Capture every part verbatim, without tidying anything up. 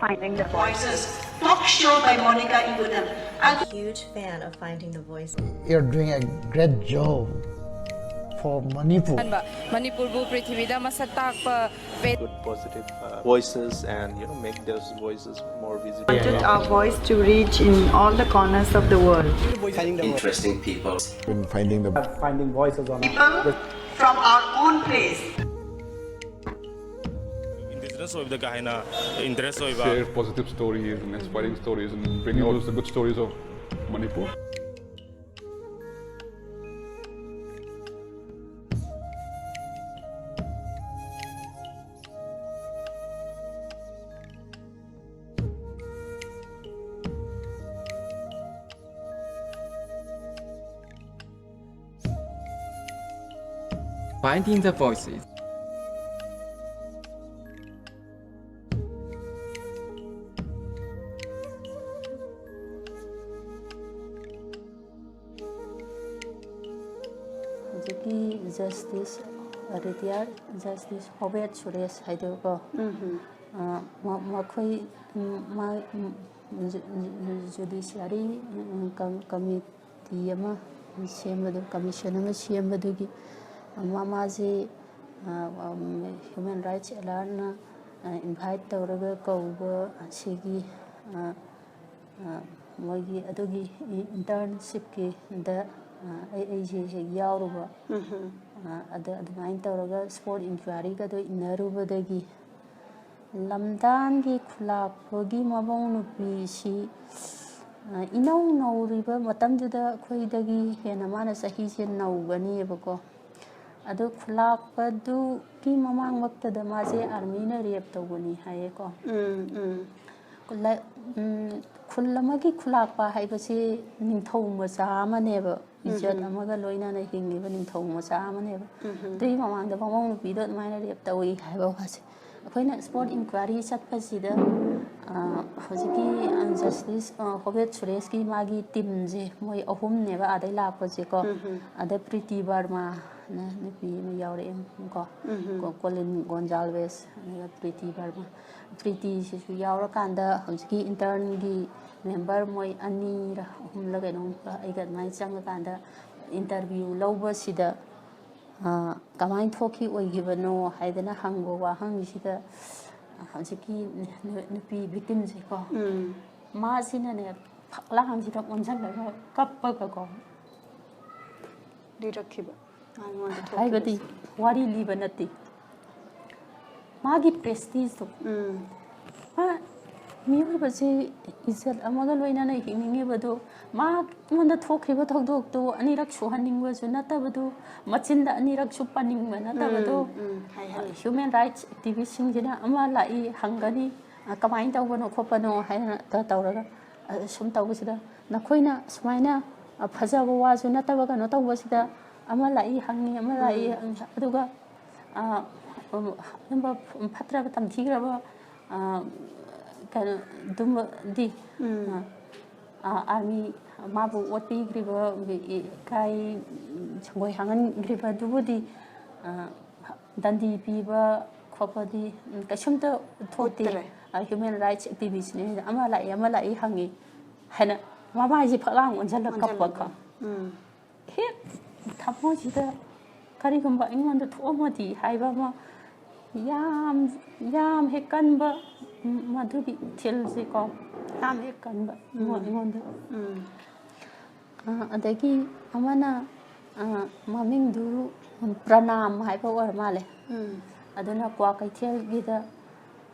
Finding the Voices, talk show by Monica Igudan. And Huge fan of Finding the Voice. You're doing a great job for Manipur. ꯑꯍꯥꯟꯕ ꯃꯅꯤꯄꯨꯔꯕꯨ ꯄ꯭ꯔꯤꯊꯤꯕꯤꯗ ꯃꯁꯛ ꯇꯥꯛꯄ ꯄꯦ- Good positive uh, voices and you know make those voices more visible. Wanted our voice to reach in all the corners of the world. Interesting people. Been finding the Finding voices on People from our own place. Indigenous ꯑꯣꯏꯕꯗ ꯀꯥ ꯍꯦꯟꯅ interest ꯑꯣꯏꯕ Share positive stories and inspiring stories and bring out the good stories of Manipur. Finding the Voices. ꯍꯧꯖꯤꯛꯀꯤ justice retire justice ꯍꯣꯕꯦꯠ Suresh ꯍꯥꯏꯗꯣꯀꯣ, ꯃꯈꯣꯏ ꯖꯨꯗꯤꯁꯤꯌꯥꯔꯤ committee ꯑꯃ ꯁꯦꯝꯕꯗꯨ, commission ꯑꯃ ꯁꯦꯝꯕꯗꯨꯒꯤ ꯃꯃꯥꯁꯤ human rights ꯑꯦꯂꯥꯔꯠꯅ invite ꯇꯧꯔꯒ ꯀꯧꯕ ꯑꯁꯤꯒꯤ ꯃꯣꯏꯒꯤ ꯑꯗꯨꯒꯤ ꯏꯟꯇꯔꯟꯁꯤꯞꯀꯤꯗ ꯑꯩ ꯑꯩꯁꯦ ꯍꯦꯛ ꯌꯥꯎꯔꯨꯕ꯫ ꯑꯗ ꯑꯗꯨꯃꯥꯏꯅ ꯇꯧꯔꯒ ꯁ꯭ꯄꯣꯔꯠ ꯏꯟꯀ꯭ꯋꯥꯏꯔꯤꯒꯗꯣ ꯏꯟꯅꯔꯨꯕꯗꯒꯤ ꯂꯝꯗꯥꯟꯒꯤ ꯈꯨꯂꯥꯛꯄꯒꯤ ꯃꯃꯧ ꯅꯨꯄꯤꯁꯤ ꯏꯅꯧ ꯅꯧꯔꯤꯕ ꯃꯇꯝꯗꯨꯗ ꯑꯩꯈꯣꯏꯗꯒꯤ ꯍꯦꯟꯅ ꯃꯥꯅ ꯆꯍꯤꯁꯦ ꯅꯧꯒꯅꯤꯕꯀꯣ꯫ ꯑꯗꯨ ꯈꯨꯂꯥꯛꯄꯗꯨꯒꯤ ꯃꯃꯥꯡꯃꯛꯇꯗ ꯃꯥꯁꯦ ꯑꯥꯔꯃꯤꯅ ꯔꯦꯞ ꯇꯧꯕꯅꯤ ꯍꯥꯏꯌꯦꯀꯣ꯫ ꯈꯨꯜ ꯑꯃꯒꯤ ꯈꯨꯂꯥꯛꯄ ꯍꯥꯏꯕꯁꯤ ꯅꯤꯡꯊꯧ ꯃꯆꯥ ꯑꯃꯅꯦꯕ, ꯏꯖꯠ ꯑꯃꯒ ꯂꯣꯏꯅꯅ ꯍꯤꯡꯂꯤꯕ ꯅꯤꯡꯊꯧ ꯃꯆꯥ ꯑꯃꯅꯦꯕ꯫ ꯑꯗꯨꯒꯤ ꯃꯃꯥꯡꯗ ꯃꯃꯧ ꯅꯨꯄꯤꯗꯣ ꯑꯗꯨꯃꯥꯏꯅ ꯔꯦꯞ ꯇꯧꯏ ꯍꯥꯏꯕ ꯋꯥꯁꯦ꯫ ꯑꯩꯈꯣꯏꯅ ꯁ꯭ꯄꯣꯔꯠ ꯏꯟꯀ꯭ꯋꯥꯏꯔꯤ ꯆꯠꯄꯁꯤꯗ ꯍꯧꯖꯤꯛꯀꯤ ꯖꯁꯇꯤꯁ ꯍꯣꯕꯦꯠ ꯁꯨꯔꯦꯁꯀꯤ ꯃꯥꯒꯤ ꯇꯤꯝꯁꯦ, ꯃꯣꯏ ꯑꯍꯨꯝꯅꯦꯕ ꯑꯥꯗꯩ ꯂꯥꯛꯄꯁꯦꯀꯣ꯫ ꯑꯗ ꯄ꯭ꯔꯤꯇꯤ ꯕꯔꯃꯥ, ꯅ ꯅꯨꯄꯤ ꯑꯃ ꯌꯥꯎꯔꯛꯑꯦ ꯀꯣ꯫ ꯎꯝ, ꯎꯝ꯫ ꯀꯣ-, ꯀꯣꯂꯤꯟ ꯒꯣꯟꯖꯥꯜꯕꯦꯁ, ꯑꯗꯨꯒ ꯄ꯭ꯔꯤꯇꯤ ꯕꯔꯃꯥ꯫ ꯄ꯭ꯔꯤꯇꯤꯁꯤꯁꯨ ꯌꯥꯎꯔꯀꯥꯟꯗ ꯍꯧꯖꯤꯛꯀꯤ internꯒꯤ member ꯃꯣꯏ ꯑꯅꯤꯔ ꯑꯍꯨꯝꯂ ꯀꯩꯅꯣꯝ ꯑꯩꯒ ꯑꯗꯨꯃꯥꯏꯅ ꯆꯪꯉꯀꯥꯟꯗ interview ꯂꯧꯕꯁꯤꯗ, ꯑ, "ꯀꯃꯥꯏꯅ ꯊꯣꯛꯈꯤ ꯑꯣꯏꯈꯤꯕꯅꯣ?" ꯍꯥꯏꯗꯅ ꯍꯪꯕ ꯋꯥꯍꯪꯁꯤꯗ ꯍꯧꯖꯤꯛꯀꯤ ꯅꯨ-, ꯅꯨꯄꯤ victimꯁꯦꯀꯣ, ꯎꯝ꯫ ꯃꯥꯁꯤꯅꯅꯦ ꯐꯛꯂꯥꯡꯁꯤꯗ ꯑꯣꯟꯁꯤꯜꯂꯒ ꯀꯞꯄꯒꯀꯣ꯫ ꯂꯤꯔꯛꯈꯤꯕ꯫ ꯃꯉꯣꯟꯗ ꯊꯣꯛꯈꯤꯕꯁꯦ꯫ ꯍꯥꯏꯕꯗꯤ ꯋꯥꯔꯤ ꯂꯤꯕ ꯅꯠꯇꯦ꯫ ꯃꯥꯒꯤ prestigeꯇꯣ꯫ ꯎꯝ꯫ ꯃꯥ ꯃꯤꯑꯣꯏꯕꯁꯤ ꯏꯖꯠ ꯑꯃꯒ ꯂꯣꯏꯅꯅ ꯍꯤꯡꯅꯤꯡꯉꯤꯕꯗꯨ, ꯃꯉꯣꯟꯗ ꯊꯣꯛꯈꯤꯕ ꯊꯧꯗꯣꯛꯇꯨ ꯑꯅꯤꯔꯛ ꯁꯨꯍꯟꯅꯤꯡꯕꯁꯨ ꯅꯠꯇꯕꯗꯨ, ꯃꯆꯤꯟꯗ ꯑꯅꯤꯔꯛꯁꯨ ꯄꯟꯅꯤꯡꯕ ꯅꯠꯇꯕꯗꯨ, ꯎꯝ, ꯎꯝ, ꯍꯥꯏꯍꯜꯂꯤ꯫ Human rights activistꯁꯤꯡꯁꯤꯅ ꯑꯃ ꯂꯥꯛꯏ ꯍꯪꯒꯅꯤ, "ꯑ, ꯀꯃꯥꯏꯅ ꯇꯧꯕꯅꯣ ꯈꯣꯠꯄꯅꯣ?" ꯍꯥꯏꯅ ꯇ-, ꯇꯧꯔꯒ, ꯑ, ꯁꯨꯝ ꯇꯧꯕꯁꯤꯗ, ꯅꯈꯣꯏꯅ ꯁꯨꯃꯥꯏꯅ, ꯑ, ꯐꯖꯕ ꯋꯥꯁꯨ ꯅꯠꯇꯕ ꯀꯩꯅꯣ ꯇꯧꯕꯁꯤꯗ, ꯑꯃ ꯂꯥꯛꯏ ꯍꯪꯉꯤ, ꯑꯃ ꯂꯥꯛꯏ, ꯎꯝ꯫ ꯑꯗꯨꯒ, ꯑ, ꯑꯗꯨꯝꯕ ꯐꯠꯇ꯭ꯔꯕ, ꯇꯝꯊꯤꯈ꯭ꯔꯕ, ꯑ, ꯀꯩꯅꯣ, ꯑꯗꯨꯝꯕꯗꯤ, ꯎꯝ꯫ ꯑ, ꯑ, army ꯃꯥꯕꯨ ꯑꯣꯠꯄꯤꯈ꯭ꯔꯤꯕ, ꯏꯀꯥꯏ ꯁꯪꯒꯣꯏ ꯍꯥꯡꯍꯟꯈ꯭ꯔꯤꯕ ꯑꯗꯨꯕꯨꯗꯤ, ꯑ, ꯗꯟꯗꯤ ꯄꯤꯕ ꯈꯣꯠꯄꯗꯤ, ꯎꯝ, ꯀꯩꯁꯨꯝꯇ ꯊꯣꯛꯇꯦ꯫ ꯎꯠꯇ꯭ꯔꯦ꯫ ꯑ, human rights activistꯅꯦ, ꯑꯃ ꯂꯥꯛꯏ, ꯑꯃ ꯂꯥꯛꯏ ꯍꯪꯉꯤ ꯍꯥꯏꯅ ꯃꯃꯥꯏꯁꯦ ꯐꯛꯂꯥꯡ ꯑꯣꯟꯁꯤꯜꯂ ꯑꯣꯟꯁꯤꯜꯂꯒ꯫ ꯀꯞꯄꯀꯣ꯫ ꯎꯝ꯫ ꯍꯦꯛ ꯊꯃꯣꯏꯁꯤꯗ ꯀꯔꯤꯒꯨꯝꯕ ꯑꯩꯉꯣꯟꯗ ꯊꯣꯛꯑꯝꯃꯗꯤ ꯍꯥꯏꯕ ꯑꯃ ꯌꯥꯝ, ꯌꯥꯝ ꯍꯦꯛ ꯀꯟꯕ, ꯎꯝ, ꯃꯗꯨꯒꯤ ꯏꯊꯤꯜꯁꯦꯀꯣ, ꯌꯥꯝ ꯍꯦꯛ ꯀꯟꯕ ꯑꯃ ꯎꯝ꯫ ꯑꯩꯉꯣꯟꯗ꯫ ꯎꯝ꯫ ꯑ, ꯑꯗꯒꯤ ꯑꯃꯅ, ꯑ, ꯃꯃꯤꯡꯗꯨ ꯄ꯭ꯔꯅꯥꯝ ꯍꯥꯏꯕ ꯑꯣꯏꯔ ꯃꯥꯜꯂꯦ꯫ ꯎꯝ꯫ ꯑꯗꯨꯅ ꯀ꯭ꯋꯥꯀꯩꯊꯦꯜꯒꯤꯗ,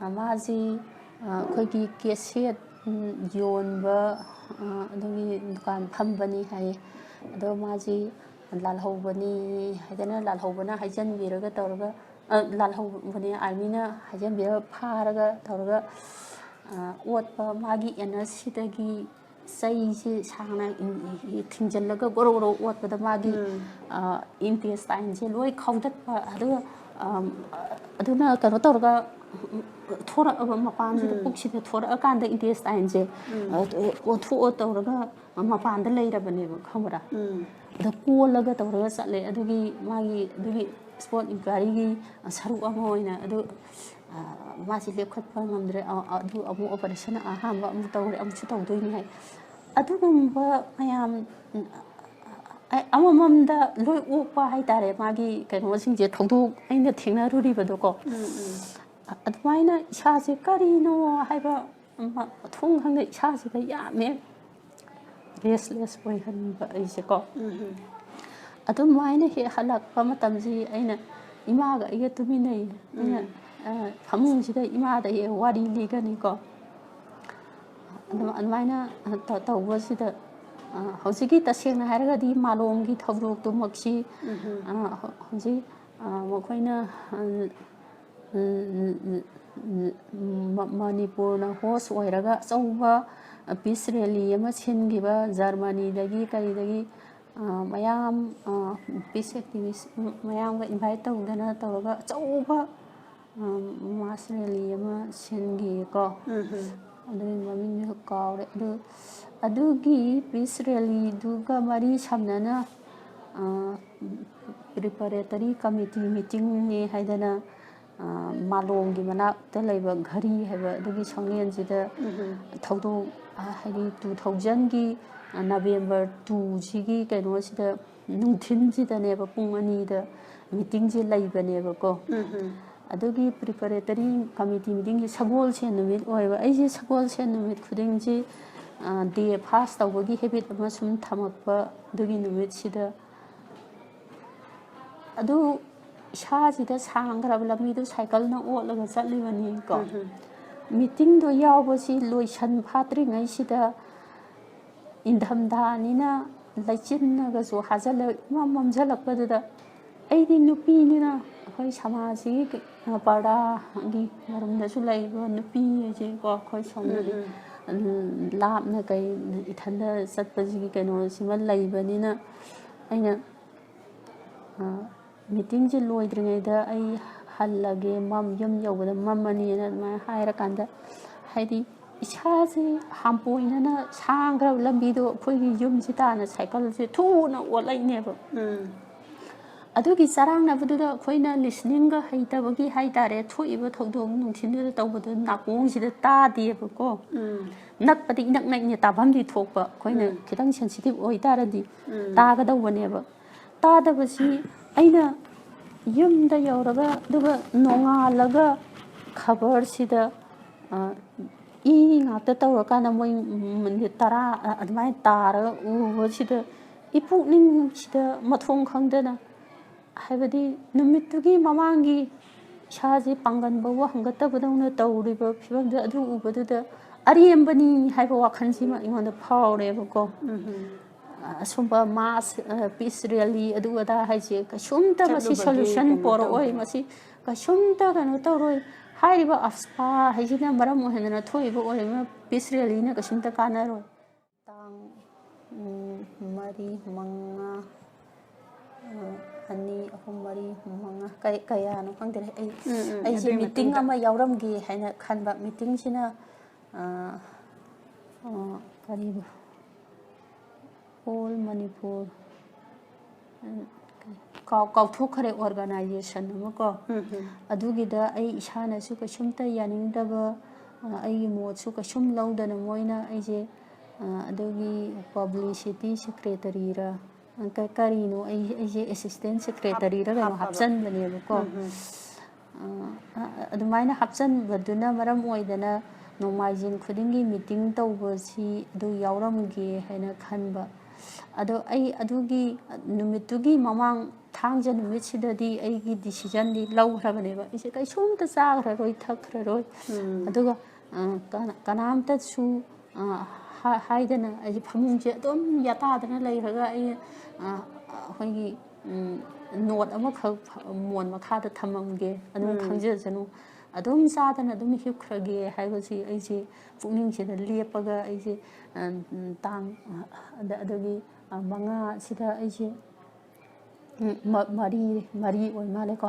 ꯑ, ꯃꯥꯁꯤ, ꯑ, ꯑꯩꯈꯣꯏꯒꯤ cassette, ꯎꯝ, ꯌꯣꯟꯕ, ꯑ, ꯑꯗꯨꯒꯤ ꯗꯨꯀꯥꯟ ꯐꯝꯕꯅꯤ ꯍꯥꯏꯌꯦ꯫ ꯑꯗꯣ ꯃꯥꯁꯤ ꯂꯥꯜꯍꯧꯕꯅꯤ ꯍꯥꯏꯗꯅ, ꯂꯥꯜꯍꯧꯕꯅ ꯍꯥꯏꯖꯟꯕꯤꯔꯒ ꯇꯧꯔꯒ, ꯑ, ꯂꯥꯜꯍꯧꯕꯅꯦ, armyꯅ ꯍꯥꯏꯖꯟꯕꯤꯔꯒ ꯐꯥꯔꯒ ꯇꯧꯔꯒ, ꯑ, ꯑꯣꯠꯄ, ꯃꯥꯒꯤ anusꯁꯤꯗꯒꯤ ꯆꯩꯁꯦ ꯁꯥꯡꯅ ꯏꯟ-, ꯊꯤꯡꯖꯤꯜꯂꯒ ꯒꯣꯔꯣ ꯒꯣꯔꯣ ꯑꯣꯠꯄꯗ ꯃꯥꯒꯤ, ꯎꯝ꯫ ꯑ, intestineꯁꯦ ꯂꯣꯏ ꯈꯥꯎꯗꯠꯄ, ꯑꯗꯨꯒ, ꯑꯗꯨꯅ ꯀꯩꯅꯣ ꯇꯧꯔꯒ ꯊꯣꯔꯛꯑꯕ, ꯃꯄꯥꯟꯁꯤꯗ, ꯎꯝ, ꯄꯨꯛꯁꯤꯗ ꯊꯣꯔꯛꯑꯀꯥꯟꯗ intestine ꯁꯦ, ꯎꯝ, ꯑ, ꯑꯣꯟꯊꯣꯛꯑ ꯇꯧꯔꯒ ꯃꯄꯥꯟꯗ ꯂꯩꯔꯕꯅꯦꯕ, ꯈꯪꯕ꯭ꯔꯥ? ꯎꯝ꯫ ꯑꯗ ꯀꯣꯜꯂꯒ ꯇꯧꯔꯒ ꯆꯠꯂꯦ꯫ ꯑꯗꯨꯒꯤ ꯃꯥꯒꯤ, ꯑꯗꯨꯒꯤ spot inquiry ꯒꯤ ꯁꯔꯨꯛ ꯑꯃ ꯑꯣꯏꯅ ꯑꯗꯨ, ꯑ, ꯃꯥꯁꯤ ꯂꯦꯞꯈꯠꯄ ꯉꯝꯗ꯭ꯔꯦ꯫ ꯑ, ꯑꯗꯨ ꯑꯃꯨꯛ operation ꯑꯍꯥꯟꯕ ꯑꯃꯨꯛ ꯇꯧꯔꯦ, ꯑꯃꯨꯛꯁꯨ ꯇꯧꯗꯣꯏꯅꯤ ꯍꯥꯏ꯫ ꯑꯗꯨꯒꯨꯝꯕ ꯃꯌꯥꯝ, ꯑꯩ ꯑꯃꯃꯝꯗ ꯂꯣꯏ ꯑꯣꯛꯄ ꯍꯥꯏꯇꯥꯔꯦ, ꯃꯥꯒꯤ ꯀꯩꯅꯣꯁꯤꯡꯁꯦ, ꯊꯧꯗꯣꯛ ꯑꯩꯅ ꯊꯦꯡꯅꯔꯨꯔꯤꯕꯗꯣꯀꯣ꯫ ꯎꯝ, ꯎꯝ꯫ ꯑꯗꯨꯃꯥꯏꯅ ꯏꯁꯥꯁꯦ ꯀꯔꯤꯅꯣ ꯍꯥꯏꯕ ꯃ-, ꯃꯊꯣꯡ ꯈꯪꯗꯦ, ꯏꯁꯥꯁꯤꯗ ꯌꯥꯝꯅ restless ꯑꯣꯏꯍꯟꯕ ꯑꯩꯁꯦꯀꯣ꯫ ꯎꯝ, ꯎꯝ꯫ ꯑꯗꯨꯃꯥꯏꯅ ꯍꯦꯛ ꯍꯜꯂꯛꯄ ꯃꯇꯝꯁꯤ ꯑꯩꯅ ꯏꯃꯥꯒ ꯑꯩꯒ ꯇꯨꯃꯤꯟꯅꯩ꯫ ꯑꯩꯅ, ꯎꯝ꯫ ꯑ, ꯐꯃꯨꯡꯁꯤꯗ ꯏꯃꯥꯗ ꯍꯦꯛ ꯋꯥꯔꯤ ꯂꯤꯒꯅꯤꯀꯣ꯫ ꯑꯗꯨ-, ꯑꯗꯨꯃꯥꯏꯅ ꯇ-, ꯇꯧꯕꯁꯤꯗ, ꯑ, ꯍꯧꯖꯤꯛꯀꯤ ꯇꯁꯦꯡꯅ ꯍꯥꯏꯔꯒꯗꯤ ꯃꯥꯂꯣꯝꯒꯤ ꯊꯧꯗꯣꯛꯇꯨꯃꯛꯁꯤ, ꯎꯝ꯫ ꯑ, ꯍꯧ-, ꯍꯧꯖꯤꯛ, ꯑ, ꯃꯈꯣꯏꯅ, ꯑ, ꯎꯝ, ꯎꯝ, ꯎꯝ, ꯎꯝ, ꯎꯝ, ꯃ-, ꯃꯅꯤꯄꯨꯔꯅ host ꯑꯣꯏꯔꯒ ꯑꯆꯧꯕ peace rally ꯑꯃ ꯁꯤꯟꯈꯤꯕ, ꯖꯔꯃꯅꯤꯗꯒꯤ ꯀꯔꯤꯗꯒꯤ, ꯑ, ꯃꯌꯥꯝ, ꯑ, peace activist ꯃꯌꯥꯝꯒ invite ꯇꯧꯗꯅ ꯇꯧꯔꯒ ꯑꯆꯧꯕ, ꯑ, mass rally ꯑꯃ ꯁꯤꯟꯈꯤꯌꯦꯀꯣ꯫ ꯎꯝ, ꯎꯝ꯫ ꯑꯗꯨꯒꯤ ꯃꯃꯤꯡꯗꯨ ꯀꯥꯎꯔꯦ꯫ ꯑꯗꯨ, ꯑꯗꯨꯒꯤ peace rally ꯗꯨꯒ ꯃꯔꯤ ꯁꯝꯅꯅ, ꯑ, preparatory committee meeting ꯅꯦ ꯍꯥꯏꯗꯅ, ꯑ, ꯃꯥꯂꯣꯝꯒꯤ ꯃꯅꯥꯛꯇ ꯂꯩꯕ ꯘꯔꯤ ꯍꯥꯏꯕ ꯑꯗꯨꯒꯤ ꯁꯪꯂꯦꯟꯁꯤꯗ ꯎꯝ꯫ ꯊꯧꯗꯣꯛ, ꯑ, ꯍꯥꯏꯗꯤ two thousand ꯒꯤ, ꯑ, November two ꯁꯤꯒꯤ ꯀꯩꯅꯣꯁꯤꯗ, ꯅꯨꯡꯊꯤꯟꯁꯤꯗꯅꯦꯕ, ꯄꯨꯡ ꯑꯅꯤꯗ meeting ꯁꯦ ꯂꯩꯕꯅꯦꯕꯀꯣ꯫ ꯎꯝ꯫ ꯑꯗꯨꯒꯤ preparatory committee meeting ꯁꯦ ꯁꯒꯣꯜꯁꯦꯟ ꯅꯨꯃꯤꯠ ꯑꯣꯏꯕ꯫ ꯑꯩꯁꯦ ꯁꯒꯣꯜꯁꯦꯟ ꯅꯨꯃꯤꯠ ꯈꯨꯗꯤꯡꯁꯤ, ꯑ, day fast ꯇꯧꯕꯒꯤ habit ꯑꯃ ꯁꯨꯝ ꯊꯝꯃꯛꯄ꯫ ꯑꯗꯨꯒꯤ ꯅꯨꯃꯤꯠꯁꯤꯗ ꯑꯗꯨ ꯏꯁꯥꯁꯤꯗ ꯁꯥꯡꯈ꯭ꯔꯕ ꯂꯝꯕꯤꯗꯨ cycle ꯅ ꯑꯣꯠꯂꯒ ꯆꯠꯂꯤꯕꯅꯤꯀꯣ꯫ ꯎꯝ꯫ Meeting ꯗꯣ ꯌꯥꯎꯕꯁꯤ ꯂꯣꯏꯁꯟ ꯐꯥꯠꯇ꯭ꯔꯤꯉꯩꯁꯤꯗ, ꯏꯪꯊꯝꯊꯥꯅꯤꯅ ꯂꯩꯆꯤꯟꯅꯒꯁꯨ ꯍꯥꯖꯜꯂ ꯏꯃꯝ ꯃꯝꯖꯜꯂꯛꯄꯗꯨꯗ, ꯑꯩꯗꯤ ꯅꯨꯄꯤꯅꯤꯅ ꯑꯩꯈꯣꯏ ꯁꯃꯥꯖꯁꯤꯒꯤ ꯀ-, ꯄꯔꯗꯥꯒꯤ ꯃꯔꯨꯝꯗꯁꯨ ꯂꯩꯕ ꯅꯨꯄꯤ ꯍꯥꯏꯁꯦꯀꯣ, ꯑꯩꯈꯣꯏ ꯁꯣꯝꯗꯗꯤ, ꯎꯝ, ꯎꯝ꯫ ꯎꯝ, ꯂꯥꯞꯅ ꯀꯩ ꯏꯊꯟꯗ ꯆꯠꯄꯁꯤꯒꯤ ꯀꯩꯅꯣꯁꯤꯃ ꯂꯩꯕꯅꯤꯅ, ꯑꯩꯅ, ꯑ, ꯃꯤꯇꯤꯡꯁꯦ ꯂꯣꯏꯗ꯭ꯔꯤꯉꯩꯗ ꯑꯩ ꯍꯜꯂꯒꯦ, ꯃꯝ-, ꯌꯨꯝ ꯌꯧꯕꯗ ꯃꯝꯃꯅꯤꯅ ꯑꯗꯨꯃꯥꯏꯅ ꯍꯥꯏꯔꯀꯥꯟꯗ, ꯍꯥꯏꯗꯤ ꯏꯁꯥꯁꯦ ꯍꯥꯝꯄꯣꯏꯅꯅ ꯁꯥꯡꯈ꯭ꯔꯕ ꯂꯝꯕꯤꯗꯣ ꯑꯩꯈꯣꯏꯒꯤ ꯌꯨꯝꯁꯤ ꯇꯥꯅ ꯁꯥꯏꯀꯜꯁꯦ ꯊꯨꯅ ꯑꯣꯠꯂꯛꯏꯅꯦꯕ꯫ ꯎꯝ ꯑꯗꯨꯒꯤ ꯆꯔꯥꯡꯅꯕꯗꯨꯗ ꯑꯩꯈꯣꯏꯅ listening-ꯒ ꯍꯩꯇꯕꯒꯤ ꯍꯥꯏ ꯇꯥꯔꯦ, ꯊꯣꯛꯏꯕ ꯊꯧꯗꯣꯛ ꯅꯨꯡꯊꯤꯜꯗꯨꯗ ꯇꯧꯕꯗꯣ ꯅꯥꯀꯣꯡꯁꯤꯗ ꯇꯥꯗꯦꯕꯀꯣ꯫ ꯎꯝ ꯅꯛꯄꯗꯤ ꯏꯅꯛ ꯅꯛꯏꯅꯦ, ꯇꯥꯐꯝꯗꯤ ꯊꯣꯛꯄ, ꯑꯩꯈꯣꯏꯅ ꯎꯝ꯫ ꯈꯤꯇꯪ sensitive ꯑꯣꯏꯇꯥꯔꯗꯤ ꯎꯝ꯫ ꯇꯥꯒꯗꯧꯕꯅꯦꯕ꯫ ꯇꯥꯗꯕꯁꯤ ꯑꯩꯅ ꯌꯨꯝꯗ ꯌꯧꯔꯒ, ꯑꯗꯨꯒ ꯅꯣꯡꯉꯥꯜꯂꯒ ꯈꯕꯔꯁꯤꯗ, ꯑ, ꯏ ꯉꯥꯛꯇ ꯇꯧꯔꯀꯥꯟꯗ ꯃꯣꯏ minute ꯇꯔꯥ, ꯑ, ꯑꯗꯨꯃꯥꯏꯅ ꯇꯥꯔꯒ ꯎꯕꯁꯤꯗ, ꯏꯄꯨꯛꯅꯤꯡꯁꯤꯗ ꯃꯊꯣꯡ ꯈꯪꯗꯅ, ꯍꯥꯏꯕꯗꯤ ꯅꯨꯃꯤꯠꯇꯨꯒꯤ ꯃꯃꯥꯡꯒꯤ ꯏꯁꯥꯁꯦ ꯄꯥꯡꯒꯟ ꯐꯥꯎꯕ ꯍꯪꯒꯠꯇꯕꯗꯧꯅ ꯇꯧꯔꯤꯕ ꯐꯤꯕꯝꯗꯨ, ꯑꯗꯨ ꯎꯕꯗꯨꯗ ꯑꯔꯦꯝꯕꯅꯤ ꯍꯥꯏꯕ ꯋꯥꯈꯜꯁꯤꯃ ꯑꯩꯉꯣꯟꯗ ꯐꯥꯎꯔꯦꯕꯀꯣ꯫ ꯎꯝ ꯑꯁꯨꯝꯕ mass, ꯑ, peace rally ꯑꯗꯨ ꯑꯗꯥ ꯍꯥꯏꯁꯦ ꯀꯩꯁꯨꯝꯇ ꯃꯁꯤ ꯆꯠꯂꯨꯕꯒꯤ solution ꯀꯩꯅꯣ ꯄꯣꯔꯛꯑꯣꯏ, ꯇꯧꯗꯦ꯫ ꯃꯁꯤ ꯀꯩꯁꯨꯝꯇ ꯀꯩꯅꯣ ꯇꯧꯔꯣꯏ꯫ ꯍꯥꯏꯔꯤꯕ AFSPA ꯍꯥꯏꯁꯤꯅ ꯃꯔꯝ ꯑꯣꯏꯍꯟꯗꯅ ꯊꯣꯛꯏꯕ ꯑꯣꯏꯔꯤꯕ peace rally-ꯅ ꯀꯩꯁꯨꯝꯇ ꯀꯥꯟꯅꯔꯣꯏ꯫ ꯇꯥꯡ, ꯎꯝ, ꯃꯔꯤ, ꯃꯉꯥ, ꯑ, ꯑꯅꯤ, ꯑꯍꯨꯝ, ꯃꯔꯤ, ꯃꯉꯥ, ꯀꯩ-, ꯀꯌꯥꯅꯣ ꯈꯪꯗ꯭ꯔꯦ꯫ ꯑꯩ, ꯎꯝ, ꯎꯝ, ꯑꯩꯁꯦ ꯑꯗꯨꯒꯤ meeting ꯃꯇꯨꯡꯗ꯫ ꯑꯃ ꯌꯥꯎꯔꯝꯒꯦ ꯍꯥꯏꯅ ꯈꯟꯕ꯫ Meeting-ꯁꯤꯅ, ꯑ, ꯑ, ꯀꯔꯤꯕ? All Manipur, ꯀꯥꯎ-, ꯀꯥꯎꯊꯣꯛꯈ꯭ꯔꯦ, organization ꯑꯃ ꯀꯣ꯫ ꯎꯝ ꯎꯝ꯫ ꯑꯗꯨꯒꯤꯗ ꯑꯩ ꯏꯁꯥꯅꯁꯨ ꯀꯩꯁꯨꯝꯇ ꯌꯥꯅꯤꯡꯗꯕ, ꯑ, ꯑꯩꯒꯤ ꯃꯣꯠꯁꯨ ꯀꯩꯁꯨꯝ ꯂꯧꯗꯅ ꯃꯣꯏꯅ ꯑꯩꯁꯦ, ꯑ, ꯑꯗꯨꯒꯤ publicity secretary-ꯔ, ꯑ, ꯀ-, ꯀꯔꯤꯅꯣ, ꯑꯩ, ꯑꯩꯁꯦ assistant secretary-ꯔ ꯀꯩꯅꯣ ꯍꯥꯞꯄꯕ꯫ ꯍꯥꯞꯆꯟꯕꯅꯦꯕꯀꯣ꯫ ꯎꯝ ꯎꯝ꯫ ꯑ, ꯑ, ꯑꯗꯨꯃꯥꯏꯅ ꯍꯥꯞꯆꯟꯕꯗꯨꯅ ꯃꯔꯝ ꯑꯣꯏꯗꯅ ꯅꯣꯡꯃꯥꯏꯖꯤꯡ ꯈꯨꯗꯤꯡꯒꯤ meeting ꯇꯧꯕꯁꯤ ꯑꯗꯨ ꯌꯥꯎꯔꯝꯒꯦ ꯍꯥꯏꯅ ꯈꯟꯕ꯫ ꯑꯗꯣ ꯑꯩ ꯑꯗꯨꯒꯤ ꯅꯨꯃꯤꯠꯇꯨꯒꯤ ꯃꯃꯥꯡ, ꯊꯥꯡꯖ ꯅꯨꯃꯤꯠꯁꯤꯗꯗꯤ ꯑꯩꯒꯤ decision-ꯗꯤ ꯂꯧꯈ꯭ꯔꯕꯅꯦꯕ꯫ ꯑꯩꯁꯦ ꯀꯩꯁꯨꯝꯇ ꯆꯥꯈ꯭ꯔꯔꯣꯏ, ꯊꯛꯈ꯭ꯔꯔꯣꯏ꯫ ꯎꯝ꯫ ꯑꯗꯨꯒ, ꯑ, ꯀꯅꯥ-, ꯀꯅꯥꯝꯇꯁꯨ, ꯑ, ꯍꯥ-, ꯍꯥꯏꯗꯅ ꯑꯩꯁꯦ ꯐꯃꯨꯡꯁꯦ ꯑꯗꯨꯝ ꯌꯥꯇꯥꯗꯅ ꯂꯩꯔꯒ ꯑꯩ, ꯑ, ꯑꯩꯈꯣꯏꯒꯤ, ꯎꯝ, note ꯑꯃꯈꯛ ꯐ-, ꯃꯣꯟ ꯃꯈꯥꯗ ꯊꯝꯃꯝꯒꯦ, ꯑꯗꯨꯝ ꯎꯝ꯫ ꯈꯪꯖꯁꯅꯨ, ꯑꯗꯨꯝ ꯆꯥꯗꯅ ꯑꯗꯨꯝ ꯍꯤꯞꯈ꯭ꯔꯒꯦ ꯍꯥꯏꯕꯁꯤ ꯑꯩꯁꯦ ꯄꯨꯛꯅꯤꯡꯁꯤꯗ ꯂꯦꯞꯄꯒ ꯑꯩꯁꯦ, ꯑ, ꯎꯝ, ꯇꯥꯡ, ꯑ, ꯑꯗ-, ꯑꯗꯨꯒꯤ, ꯑ, ꯃꯉꯥꯁꯤꯗ ꯑꯩꯁꯦ ꯎꯝ, ꯃ-, ꯃꯔꯤ, ꯃꯔꯤ ꯑꯣꯏ ꯃꯥꯜꯂꯦꯀꯣ꯫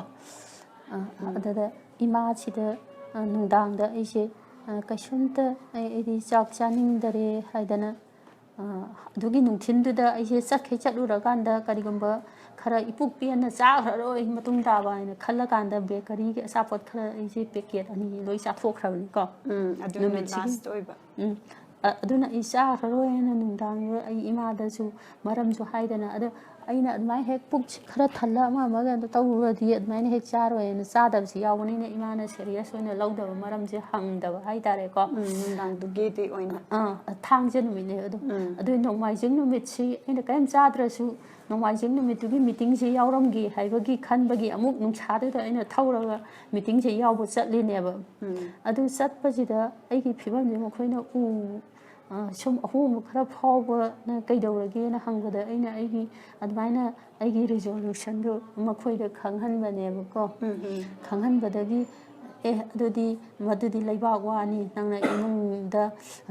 ꯑ, ꯑꯗꯨꯗ ꯏꯃꯥꯁꯤꯗ, ꯑ, ꯅꯨꯡꯗꯥꯡꯗ ꯑꯩꯁꯦ, ꯑ, ꯀꯩꯁꯨꯝꯇ ꯑꯩ, ꯑꯩꯗꯤ ꯆꯥꯛ ꯆꯥꯅꯤꯡꯗꯔꯦ ꯍꯥꯏꯗꯅ, ꯑ, ꯑꯗꯨꯒꯤ ꯅꯨꯡꯊꯤꯟꯗꯨꯗ ꯑꯩꯁꯦ ꯆꯠꯈꯩ ꯆꯠꯂꯨꯔꯀꯥꯟꯗ ꯀꯔꯤꯒꯨꯝꯕ ꯈꯔ ꯏꯄꯨꯛ ꯄꯦꯟꯅ ꯆꯥꯈ꯭ꯔꯔꯣꯏ ꯃꯇꯨꯡ ꯇꯥꯕ ꯍꯥꯏꯅ ꯈꯜꯂꯀꯥꯟꯗ ꯕꯦꯀꯔꯤꯒꯤ ꯑꯆꯥꯄꯣꯠ ꯈꯔ ꯑꯩꯁꯦ ꯄꯦꯀꯦꯠ ꯑꯅꯤ ꯂꯣꯏ ꯆꯥꯊꯣꯛꯈ꯭ꯔꯕꯅꯤꯀꯣ꯫ ꯎꯝ, ꯑꯗꯨꯅ ꯅꯨꯃꯤꯠꯁꯤꯒꯤ ꯂꯥꯁ ꯑꯣꯏꯕ꯫ ꯎꯝ꯫ ꯑ-, ꯑꯗꯨꯅ ꯑꯩ ꯆꯥꯈ꯭ꯔꯔꯣꯏꯅ ꯅꯨꯡꯗꯥꯡꯗꯨꯗ ꯑꯩ ꯏꯃꯥꯗꯁꯨ ꯃꯔꯝꯁꯨ ꯍꯥꯏꯗꯅ, ꯑꯗꯣ ꯑꯩꯅ ꯑꯗꯨꯃꯥꯏꯅ ꯍꯦꯛ ꯄꯨꯛꯁꯤ ꯈꯔ ꯊꯜꯂ ꯑꯃ ꯑꯃꯒ ꯑꯗꯨ ꯇꯧꯔꯨꯔꯗꯤ ꯑꯗꯨꯃꯥꯏꯅ ꯍꯦꯛ ꯆꯥꯔꯣꯏꯅ ꯆꯥꯗꯕꯁꯤ ꯌꯥꯎꯕꯅꯤꯅ ꯏꯃꯥꯅ ꯁꯦꯔꯤꯌꯁ ꯑꯣꯏꯅ ꯂꯧꯗꯕ ꯃꯔꯝꯁꯦ ꯍꯪꯗꯕ ꯍꯥꯏꯇꯥꯔꯦꯀꯣ꯫ ꯎꯝ, ꯅꯨꯡꯗꯥꯡꯗꯨꯒꯤꯗꯤ ꯑꯣꯏꯅ꯫ ꯑꯥ, ꯊꯥꯡꯖ ꯅꯨꯃꯤꯠꯅꯦ ꯑꯗꯣ꯫ ꯎꯝ꯫ ꯑꯗꯨ ꯅꯣꯡꯃꯥꯏꯖꯤꯡ ꯅꯨꯃꯤꯠꯁꯤ ꯑꯩꯅ ꯀꯔꯤꯝ ꯆꯥꯗ꯭ꯔꯁꯨ ꯅꯣꯡꯃꯥꯏꯖꯤꯡ ꯅꯨꯃꯤꯠꯇꯨꯒꯤ ꯃꯤꯇꯤꯡꯁꯦ ꯌꯥꯎꯔꯝꯒꯦ ꯍꯥꯏꯕꯒꯤ ꯈꯟꯕꯒꯤ ꯑꯃꯨꯛ ꯅꯨꯡꯁꯥꯗꯨꯗ ꯑꯩꯅ ꯊꯧꯔꯒ ꯃꯤꯇꯤꯡꯁꯦ ꯌꯥꯎꯕ ꯆꯠꯂꯤꯅꯦꯕ꯫ ꯎꯝ꯫ ꯑꯗꯨ ꯆꯠꯄꯁꯤꯗ ꯑꯩꯒꯤ ꯐꯤꯕꯝꯁꯦ ꯃꯈꯣꯏꯅ ꯎ-, ꯑ, ꯁꯨꯝ ꯑꯍꯣꯡꯕ ꯈꯔ ꯐꯥꯎꯕꯅ ꯀꯩꯗꯧꯔꯒꯦꯅ ꯍꯪꯕꯗ ꯑꯩꯅ ꯑꯩꯒꯤ ꯑꯗꯨꯃꯥꯏꯅ ꯑꯩꯒꯤ ꯔꯤꯖꯣꯂꯨꯁꯟꯗꯨ ꯃꯈꯣꯏꯗ ꯈꯪꯍꯟꯕꯅꯦꯕꯀꯣ꯫ ꯎꯝ, ꯎꯝ꯫ ꯈꯪꯍꯟꯕꯗꯒꯤ, "ꯑꯦ, ꯑꯗꯨꯗꯤ ꯃꯗꯨꯗꯤ ꯂꯩꯕꯥꯛ ꯋꯥꯅꯤ, ꯅꯪꯅ ꯏꯃꯨꯡꯗ,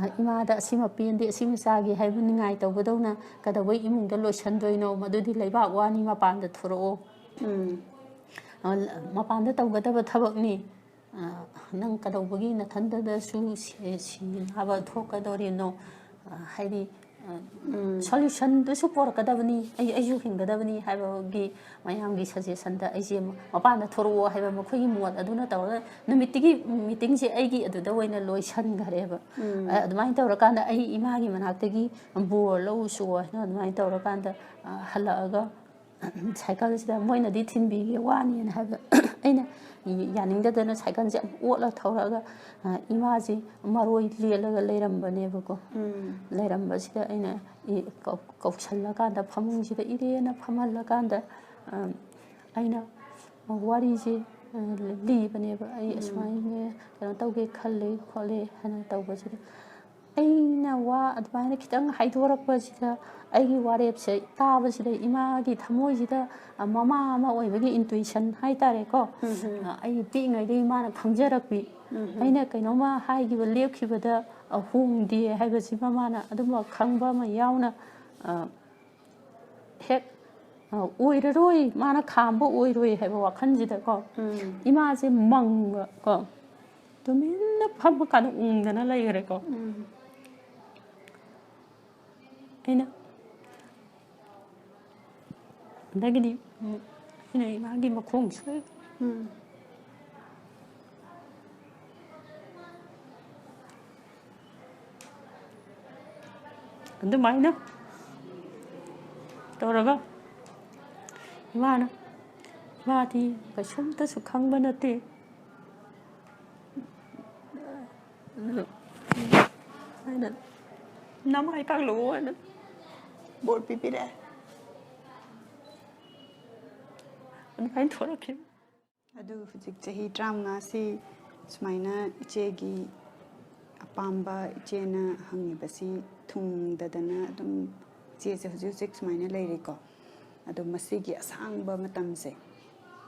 ꯑ, ꯏꯃꯥꯗ ꯑꯁꯤꯃ ꯄꯦꯟꯗꯦ, ꯑꯁꯤꯃ ꯆꯥꯒꯦ ꯍꯥꯏꯕ ꯅꯤꯡꯉꯥꯏ ꯇꯧꯕꯗꯧꯅ ꯀꯩꯗꯧꯕꯩ ꯏꯃꯨꯡꯗ ꯂꯣꯏꯁꯟꯗꯣꯏꯅꯣ? ꯃꯗꯨꯗꯤ ꯂꯩꯕꯥꯛ ꯋꯥꯅꯤ, ꯃꯄꯥꯟꯗ ꯊꯣꯔꯛꯑꯣ꯫ ꯎꯝ꯫ ꯑ, ꯃꯄꯥꯟꯗ ꯇꯧꯒꯗꯕ ꯊꯕꯛꯅꯤ꯫ ꯑ, ꯅꯪ ꯀꯩꯗꯧꯕꯒꯤ ꯅꯊꯟꯗꯗꯁꯨ ꯁꯤ-, ꯁꯤꯅꯕ ꯊꯣꯛꯀꯗꯧꯔꯤꯅꯣ?" ꯑ, ꯍꯥꯏꯗꯤ, ꯑ, ꯎꯝ꯫ ꯁꯣꯂꯨꯁꯟꯗꯨꯁꯨ ꯄꯣꯔꯛꯀꯗꯕꯅꯤ, ꯑꯩ, ꯑꯩꯁꯨ ꯍꯤꯡꯒꯗꯕꯅꯤ ꯍꯥꯏꯕꯒꯤ ꯃꯌꯥꯝꯒꯤ ꯁꯖꯦꯁꯟꯗ ꯑꯩꯁꯦ ꯃꯄꯥꯟꯗ ꯊꯣꯔꯛꯑꯣ ꯍꯥꯏꯕ ꯃꯈꯣꯏꯒꯤ ꯃꯣꯠ ꯑꯗꯨꯅ ꯇꯧꯔꯒ ꯅꯨꯃꯤꯠꯇꯨꯒꯤ ꯃꯤꯇꯤꯡꯁꯦ ꯑꯩꯒꯤ ꯑꯗꯨꯗ ꯑꯣꯏꯅ ꯂꯣꯏꯁꯟꯈ꯭ꯔꯦꯕ꯫ ꯎꯝ꯫ ꯑ-, ꯑꯗꯨꯃꯥꯏꯅ ꯇꯧꯔꯀꯥꯟꯗ ꯑꯩ ꯏꯃꯥꯒꯤ ꯃꯅꯥꯛꯇꯒꯤ ꯕꯣꯔ ꯂꯧꯔꯨꯆꯣ ꯍꯥꯏꯅ ꯑꯗꯨꯃꯥꯏꯅ ꯇꯧꯔꯀꯥꯟꯗ, ꯑ, ꯍꯜꯂꯛꯑꯒ ꯁꯥꯏꯀꯜꯁꯤꯗ ꯃꯣꯏꯅꯗꯤ ꯊꯤꯟꯕꯤꯒꯦ ꯋꯥꯅꯤꯅ ꯍꯥꯏꯕ ꯑꯩꯅ ꯌꯥꯅꯤꯡꯗꯗꯅ ꯁꯥꯏꯀꯜꯁꯦ ꯑꯃꯨꯛ ꯑꯣꯠꯂ ꯊꯧꯔꯛꯑꯒ, ꯑ, ꯏꯃꯥꯁꯤ ꯃꯔꯣꯏ ꯂꯦꯜꯂꯒ ꯂꯩꯔꯝꯕꯅꯦꯕꯀꯣ꯫ ꯎꯝ꯫ ꯂꯩꯔꯝꯕꯁꯤꯗ ꯑꯩꯅ ꯏ-, ꯀꯧ-, ꯀꯧꯁꯜꯂꯀꯥꯟꯗ ꯐꯃꯨꯡꯁꯤꯗ ꯏꯔꯦꯅ ꯐꯝꯍꯜꯂꯀꯥꯟꯗ, ꯑ, ꯑꯩꯅ ꯋꯥꯔꯤꯁꯦ, ꯑ, ꯂꯤꯕꯅꯦꯕ꯫ "ꯑꯩ ꯎꯝ꯫ ꯑꯁꯨꯃꯥꯏꯅ ꯀꯩꯅꯣ ꯇꯧꯒꯦ ꯈꯜꯂꯦ ꯈꯣꯠꯂꯦ" ꯍꯥꯏꯅ ꯇꯧꯕꯁꯤꯗ ꯑꯩꯅ ꯋꯥ ꯑꯗꯨꯃꯥꯏꯅ ꯈꯤꯇꯪ ꯍꯥꯏꯗꯣꯔꯛꯄꯁꯤꯗ ꯑꯩꯒꯤ ꯋꯥꯔꯦꯞꯁꯦ ꯇꯥꯕꯁꯤꯗ ꯏꯃꯥꯒꯤ ꯊꯃꯣꯏꯁꯤꯗ, ꯑ, ꯃꯃꯥ ꯑꯃ ꯑꯣꯏꯕꯒꯤ ꯏꯟꯇꯨꯏꯁꯟ ꯍꯥꯏꯇꯥꯔꯦꯀꯣ꯫ ꯎꯝ, ꯎꯝ꯫ ꯑ, ꯑꯩ ꯄꯤꯛꯏꯉꯩꯗꯒꯤ ꯏꯃꯥꯅ ꯈꯪꯖꯔꯛꯄꯤ꯫ ꯎꯝ, ꯎꯝ꯫ ꯑꯩꯅ ꯀꯩꯅꯣꯝꯃ ꯍꯥꯏꯈꯤꯕ ꯂꯦꯞꯈꯤꯕꯗ, ꯑ, ꯍꯣꯡꯗꯦ ꯍꯥꯏꯕꯁꯤꯃ ꯃꯥꯅ ꯑꯗꯨꯝꯕ ꯈꯪꯕ ꯑꯃ ꯌꯥꯎꯅ, ꯑ, ꯍꯦꯛ ꯑꯣꯏꯔꯔꯣꯏ, ꯃꯥꯅ ꯈꯥꯝꯕ ꯑꯣꯏꯔꯣꯏ ꯍꯥꯏꯕ ꯋꯥꯈꯜꯁꯤꯗꯀꯣ, ꯎꯝ꯫ ꯏꯃꯥꯁꯦ ꯃꯪꯕ ꯀꯣ, ꯇꯨꯃꯤꯟꯅ ꯐꯝꯃꯀꯥꯟꯗ ꯎꯪꯗꯅ ꯂꯩꯈ꯭ꯔꯦꯀꯣ꯫ ꯎꯝ꯫ ꯑꯩꯅ ꯑꯗꯒꯤꯗꯤ ꯑꯃꯨꯛ ꯑꯩꯅ ꯏꯃꯥꯒꯤ ꯃꯈꯣꯡꯁꯤꯗ ꯎꯝ꯫ ꯑꯗꯨꯃꯥꯏꯅ ꯇꯧꯔꯒ ꯏꯃꯥꯅ, "ꯏꯃꯥꯗꯤ ꯀꯩꯁꯨꯝꯇꯁꯨ ꯈꯪꯕ ꯅꯠꯇꯦ" ꯍꯥꯏꯅ, "ꯅꯃꯥꯏ ꯄꯥꯛꯂꯛꯑꯣ" ꯍꯥꯏꯅ ꯕꯣꯔ ꯄꯤꯕꯤꯔꯛꯑꯦ꯫ ꯑꯗꯨꯃꯥꯏꯅ ꯊꯣꯛꯂꯛꯈꯤꯕ꯫ ꯑꯗꯨ ꯍꯧꯖꯤꯛ ꯆꯍꯤ ꯇꯔꯥꯃꯉꯥꯁꯤ ꯁꯨꯃꯥꯏꯅ ꯏꯆꯦꯒꯤ ꯑꯄꯥꯝꯕ, ꯏꯆꯦꯅ ꯍꯪꯉꯤꯕꯁꯤ ꯊꯨꯡꯗꯗꯅ ꯑꯗꯨꯝ ꯏꯆꯦꯁꯦ ꯍꯧꯖꯤꯛ ꯍꯧꯖꯤꯛ ꯁꯨꯃꯥꯏꯅ ꯂꯩꯔꯤꯀꯣ꯫ ꯑꯗꯣ ꯃꯁꯤꯒꯤ ꯑꯁꯥꯡꯕ ꯃꯇꯝꯁꯦ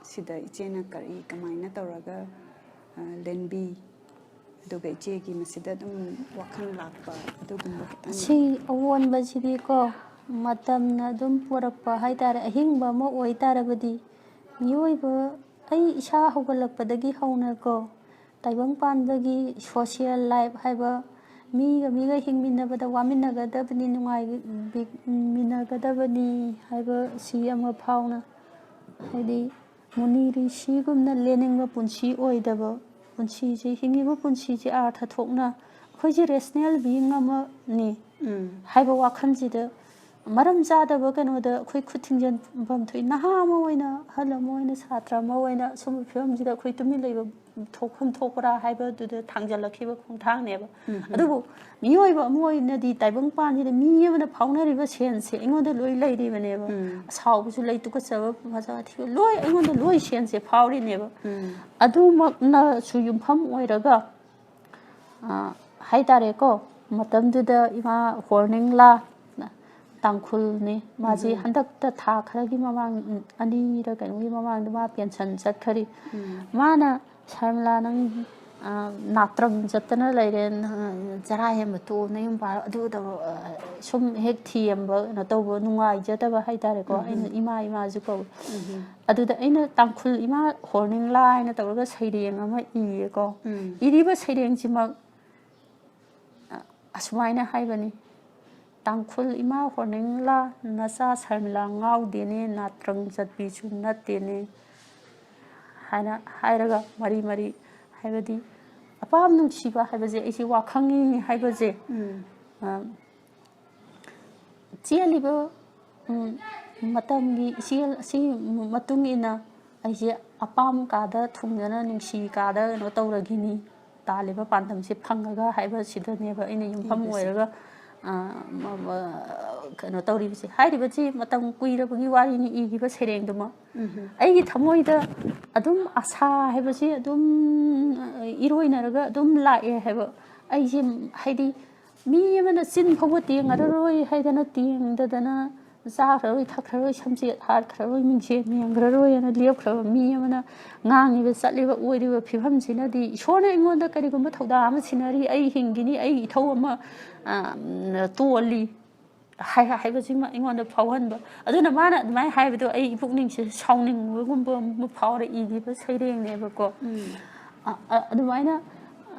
ꯁꯤꯗ ꯏꯆꯦꯅ ꯀꯔꯤ, ꯀꯃꯥꯏꯅ ꯇꯧꯔꯒ, ꯑ, ꯂꯦꯟꯕꯤ? ꯑꯗꯨꯒ ꯏꯆꯦꯒꯤ ꯃꯁꯤꯗ ꯑꯗꯨꯝ ꯋꯥꯈꯜ ꯂꯥꯛꯄ ꯑꯗꯨꯒꯨꯝꯕ ꯈꯤꯇꯪ꯫ ꯁꯤ ꯑꯑꯣꯟꯕꯁꯤꯗꯤꯀꯣ, ꯃꯇꯝꯅ ꯑꯗꯨꯝ ꯄꯨꯔꯛꯄ ꯍꯥꯏꯇꯥꯔꯦ꯫ ꯑꯍꯤꯡꯕ ꯑꯃ ꯑꯣꯏꯇꯥꯔꯕꯗꯤ, ꯃꯤꯑꯣꯏꯕ, ꯑꯩ ꯏꯁꯥ ꯍꯧꯒꯠꯂꯛꯄꯗꯒꯤ ꯍꯧꯅꯀꯣ, ꯇꯥꯏꯕꯪꯄꯥꯟꯕꯒꯤ social life ꯍꯥꯏꯕ, ꯃꯤꯒ ꯃꯤꯒ ꯍꯤꯡꯃꯤꯟꯅꯕꯗ ꯋꯥꯃꯤꯟꯅꯒꯗꯕꯅꯤ, ꯅꯨꯡꯉꯥꯏꯃꯤꯟꯅꯒꯗꯕꯅꯤ ꯍꯥꯏꯕ ꯁꯤ ꯑꯃ ꯐꯥꯎꯅ, ꯍꯥꯏꯗꯤ ꯃꯨꯅꯤ ꯔꯤꯁꯤꯒꯨꯝꯅ ꯂꯦꯟꯅꯤꯡꯕ ꯄꯨꯟꯁꯤ ꯑꯣꯏꯗꯕ, ꯄꯨꯟꯁꯤꯁꯤ, ꯍꯤꯡꯉꯤꯕ ꯄꯨꯟꯁꯤꯁꯤ ꯑꯥꯔꯊ ꯊꯣꯛꯅ ꯑꯩꯈꯣꯏꯁꯦ rational being ꯑꯃꯅꯤ ꯎꯝ꯫ ꯍꯥꯏꯕ ꯋꯥꯈꯜꯁꯤꯗ ꯃꯔꯝ ꯆꯥꯗꯕ ꯀꯩꯅꯣꯗ ꯑꯩꯈꯣꯏ ꯈꯨꯠ ꯊꯤꯡꯖꯤꯟꯐꯝ ꯊꯣꯛꯏ꯫ ꯅꯍꯥ ꯑꯃ ꯑꯣꯏꯅ, ꯑꯍꯜ ꯑꯃ ꯑꯣꯏꯅ, ꯁꯥꯇ꯭ꯔ ꯑꯃ ꯑꯣꯏꯅ ꯁꯨꯝꯕ ꯐꯤꯕꯝꯁꯤꯗ ꯑꯩꯈꯣꯏ ꯇꯨꯃꯤꯟ ꯂꯩꯕ ꯊꯣꯛꯐꯝ ꯊꯣꯛꯄ꯭ꯔꯥ ꯍꯥꯏꯕꯗꯨꯗ ꯊꯥꯡꯖꯜꯂꯛꯈꯤꯕ ꯈꯣꯡꯊꯥꯡꯅꯦꯕ꯫ ꯎꯝ, ꯎꯝ꯫ ꯑꯗꯨꯕꯨ ꯃꯤꯑꯣꯏꯕ ꯑꯃ ꯑꯣꯏꯅꯗꯤ ꯇꯥꯏꯕꯪꯄꯥꯟꯁꯤꯗ ꯃꯤ ꯑꯃꯅ ꯐꯥꯎꯅꯔꯤꯕ ꯁꯦꯟꯁꯦ ꯑꯩꯉꯣꯟꯗ ꯂꯣꯏ ꯂꯩꯔꯤꯕꯅꯦꯕ꯫ ꯎꯝ꯫ ꯑꯁꯥꯎꯕꯁꯨ ꯂꯩ, ꯇꯨꯀꯠꯆꯕ, ꯃꯆꯥ ꯑꯊꯤꯕ ꯂꯣꯏ ꯑꯩꯉꯣꯟꯗ ꯂꯣꯏ ꯁꯦꯟꯁꯦ ꯐꯥꯎꯔꯤꯅꯦꯕ꯫ ꯎꯝ꯫ ꯑꯗꯨꯃꯛꯅꯁꯨ ꯌꯨꯝꯐꯝ ꯑꯣꯏꯔꯒ, ꯑ, ꯍꯥꯏꯇꯥꯔꯦꯀꯣ, ꯃꯇꯝꯗꯨꯗ ꯏꯃꯥ ꯍꯣꯔꯅꯤꯡꯂꯥ ꯇꯥꯡꯈꯨꯜꯅꯤ꯫ ꯃꯥꯁꯤ ꯎꯝ꯫ ꯍꯟꯗꯛꯇ ꯊꯥ ꯈꯔꯒꯤ ꯃꯃꯥꯡ, ꯎꯝ, ꯑꯅꯤꯔ ꯀꯩꯅꯣꯒꯤ ꯃꯃꯥꯡꯗ ꯃꯥ pension ꯆꯠꯈꯔꯤ꯫ ꯎꯝ꯫ ꯃꯥꯅ, "ꯁꯔꯃꯤꯂꯥ, ꯅꯪ ꯑ, ꯅꯥꯇ꯭ꯔꯪ ꯆꯠꯇꯅ ꯂꯩꯔꯦ, ꯅ-, ꯆꯔꯥ ꯍꯦꯟꯕ ꯇꯣꯛꯑꯣ, ꯅꯌꯨꯝ ꯄꯥꯜꯂꯣ, ꯑꯗꯨ ꯇꯧꯔꯣ, ꯑ, ꯁꯨꯝ ꯍꯦꯛ ꯊꯦꯝꯕ, ꯀꯩꯅꯣ ꯇꯧꯕ, ꯅꯨꯡꯉꯥꯏꯖꯗꯕ ꯍꯥꯏꯇꯥꯔꯦꯀꯣ꯫ ꯎꯝ, ꯎꯝ꯫ ꯑꯩꯅ ꯏꯃꯥ, ꯏꯃꯥꯁꯨ ꯀꯧꯏ꯫ ꯎꯝ, ꯎꯝ꯫ ꯑꯗꯨꯗ ꯑꯩꯅ ꯇꯥꯡꯈꯨꯜ ꯏꯃꯥ ꯍꯣꯔꯅꯤꯡꯂꯥ ꯍꯥꯏꯅ ꯇꯧꯔꯒ ꯁꯩꯔꯦꯡ ꯑꯃ ꯏꯌꯦꯀꯣ꯫ ꯎꯝ꯫ ꯏꯔꯤꯕ ꯁꯩꯔꯦꯡꯁꯤꯃꯛ, ꯑ, ꯑꯁꯨꯃꯥꯏꯅ ꯍꯥꯏꯕꯅꯤ: "ꯇꯥꯡꯈꯨꯜ ꯏꯃꯥ ꯍꯣꯔꯅꯤꯡꯂꯥ, ꯅꯆꯥ ꯁꯔꯃꯤꯂꯥ ꯉꯥꯎꯗꯦꯅꯦ, ꯅꯥꯇ꯭ꯔꯪ ꯆꯠꯄꯤꯁꯨ ꯅꯠꯇꯦꯅꯦ" ꯍꯥꯏꯅ ꯍꯥꯏꯔꯒ ꯃꯔꯤ ꯃꯔꯤ, ꯍꯥꯏꯕꯗꯤ ꯑꯄꯥꯝ ꯅꯨꯡꯁꯤꯕ ꯍꯥꯏꯕꯁꯦ ꯑꯩꯁꯦ ꯋꯥꯈꯪꯅꯤ ꯍꯥꯏꯕꯁꯦ, ꯎꯝ꯫ ꯑ, ꯆꯦꯜꯂꯤꯕ, ꯎꯝ, ꯃꯇꯝꯒꯤ ꯏꯆꯦꯜ ꯑꯁꯤ ꯃꯇꯨꯡ ꯏꯟꯅ ꯑꯩꯁꯦ ꯑꯄꯥꯝ ꯀꯥꯗ ꯊꯨꯡꯗꯅ ꯅꯨꯡꯁꯤ ꯀꯥꯗ ꯀꯩꯅꯣ ꯇꯧꯔꯒꯤꯅꯤ, ꯇꯥꯜꯂꯤꯕ ꯄꯥꯟꯗꯝꯁꯦ ꯐꯪꯉꯒ ꯍꯥꯏꯕꯁꯤꯗꯅꯦꯕ ꯑꯩꯅ ꯌꯨꯝꯐꯝ ꯏꯕꯁꯦ꯫ ꯑꯣꯏꯔꯒ, ꯑ, ꯃ-, ꯃ-, ꯀꯩꯅꯣ ꯇꯧꯔꯤꯕꯁꯦ꯫ ꯍꯥꯏꯔꯤꯕꯁꯤ ꯃꯇꯝ ꯀꯨꯏꯔꯕꯒꯤ ꯋꯥꯔꯤꯅꯤ ꯏꯈꯤꯕ ꯁꯩꯔꯦꯡꯗꯨꯃꯛ꯫ ꯎꯝ꯫ ꯑꯩꯒꯤ ꯊꯃꯣꯏꯗ ꯑꯗꯨꯝ ꯑꯁꯥ ꯍꯥꯏꯕꯁꯤ ꯑꯗꯨꯝ, ꯑ, ꯏꯔꯣꯏꯅꯔꯒ ꯑꯗꯨꯝ ꯂꯥꯛꯑꯦ ꯍꯥꯏꯕ꯫ ꯑꯩꯁꯦ, ꯍꯥꯏꯗꯤ, ꯃꯤ ꯑꯃꯅ ꯆꯤꯟ ꯐꯥꯎꯕ ꯇꯦꯡꯉꯔꯔꯣꯏ ꯍꯥꯏꯗꯅ ꯇꯦꯡꯗꯗꯅ, ꯆꯥꯈ꯭ꯔꯔꯣꯏ, ꯊꯛꯈ꯭ꯔꯔꯣꯏ, ꯁꯝꯆꯦꯠ ꯍꯥꯠꯈ꯭ꯔꯔꯣꯏ, ꯃꯤꯡꯁꯦꯟ ꯌꯦꯡꯈ꯭ꯔꯔꯣꯏꯅ ꯂꯦꯞꯈ꯭ꯔꯕ ꯃꯤ ꯑꯃꯅ ꯉꯥꯡꯉꯤꯕ, ꯆꯠꯂꯤꯕ, ꯑꯣꯏꯔꯤꯕ ꯐꯤꯕꯝꯁꯤꯅꯗꯤ ꯏꯁꯣꯔꯅ ꯑꯩꯉꯣꯟꯗ ꯀꯔꯤꯒꯨꯝꯕ ꯊꯧꯗꯥꯡ ꯑꯃ ꯁꯤꯟꯅꯔꯤ, ꯑꯩ ꯍꯤꯡꯈꯤꯅꯤ, ꯑꯩ ꯏꯊꯧ ꯑꯃ, ꯑ, ꯇꯣꯜꯂꯤ ꯍꯥꯏ-, ꯍꯥꯏꯕꯁꯤꯃ ꯑꯩꯉꯣꯟꯗ ꯐꯥꯎꯍꯟꯕ꯫ ꯑꯗꯨꯅ ꯃꯥꯅ ꯑꯗꯨꯃꯥꯏꯅ ꯍꯥꯏꯕꯗꯣ ꯑꯩ ꯄꯨꯛꯅꯤꯡꯁꯦ ꯁꯥꯎꯅꯤꯡꯕꯒꯨꯝꯕ ꯑꯃ ꯐꯥꯎꯔ ꯏꯈꯤꯕ ꯁꯩꯔꯦꯡꯅꯦꯕꯀꯣ꯫ ꯎꯝ꯫ ꯑ-, ꯑ-, ꯑꯗꯨꯃꯥꯏꯅ,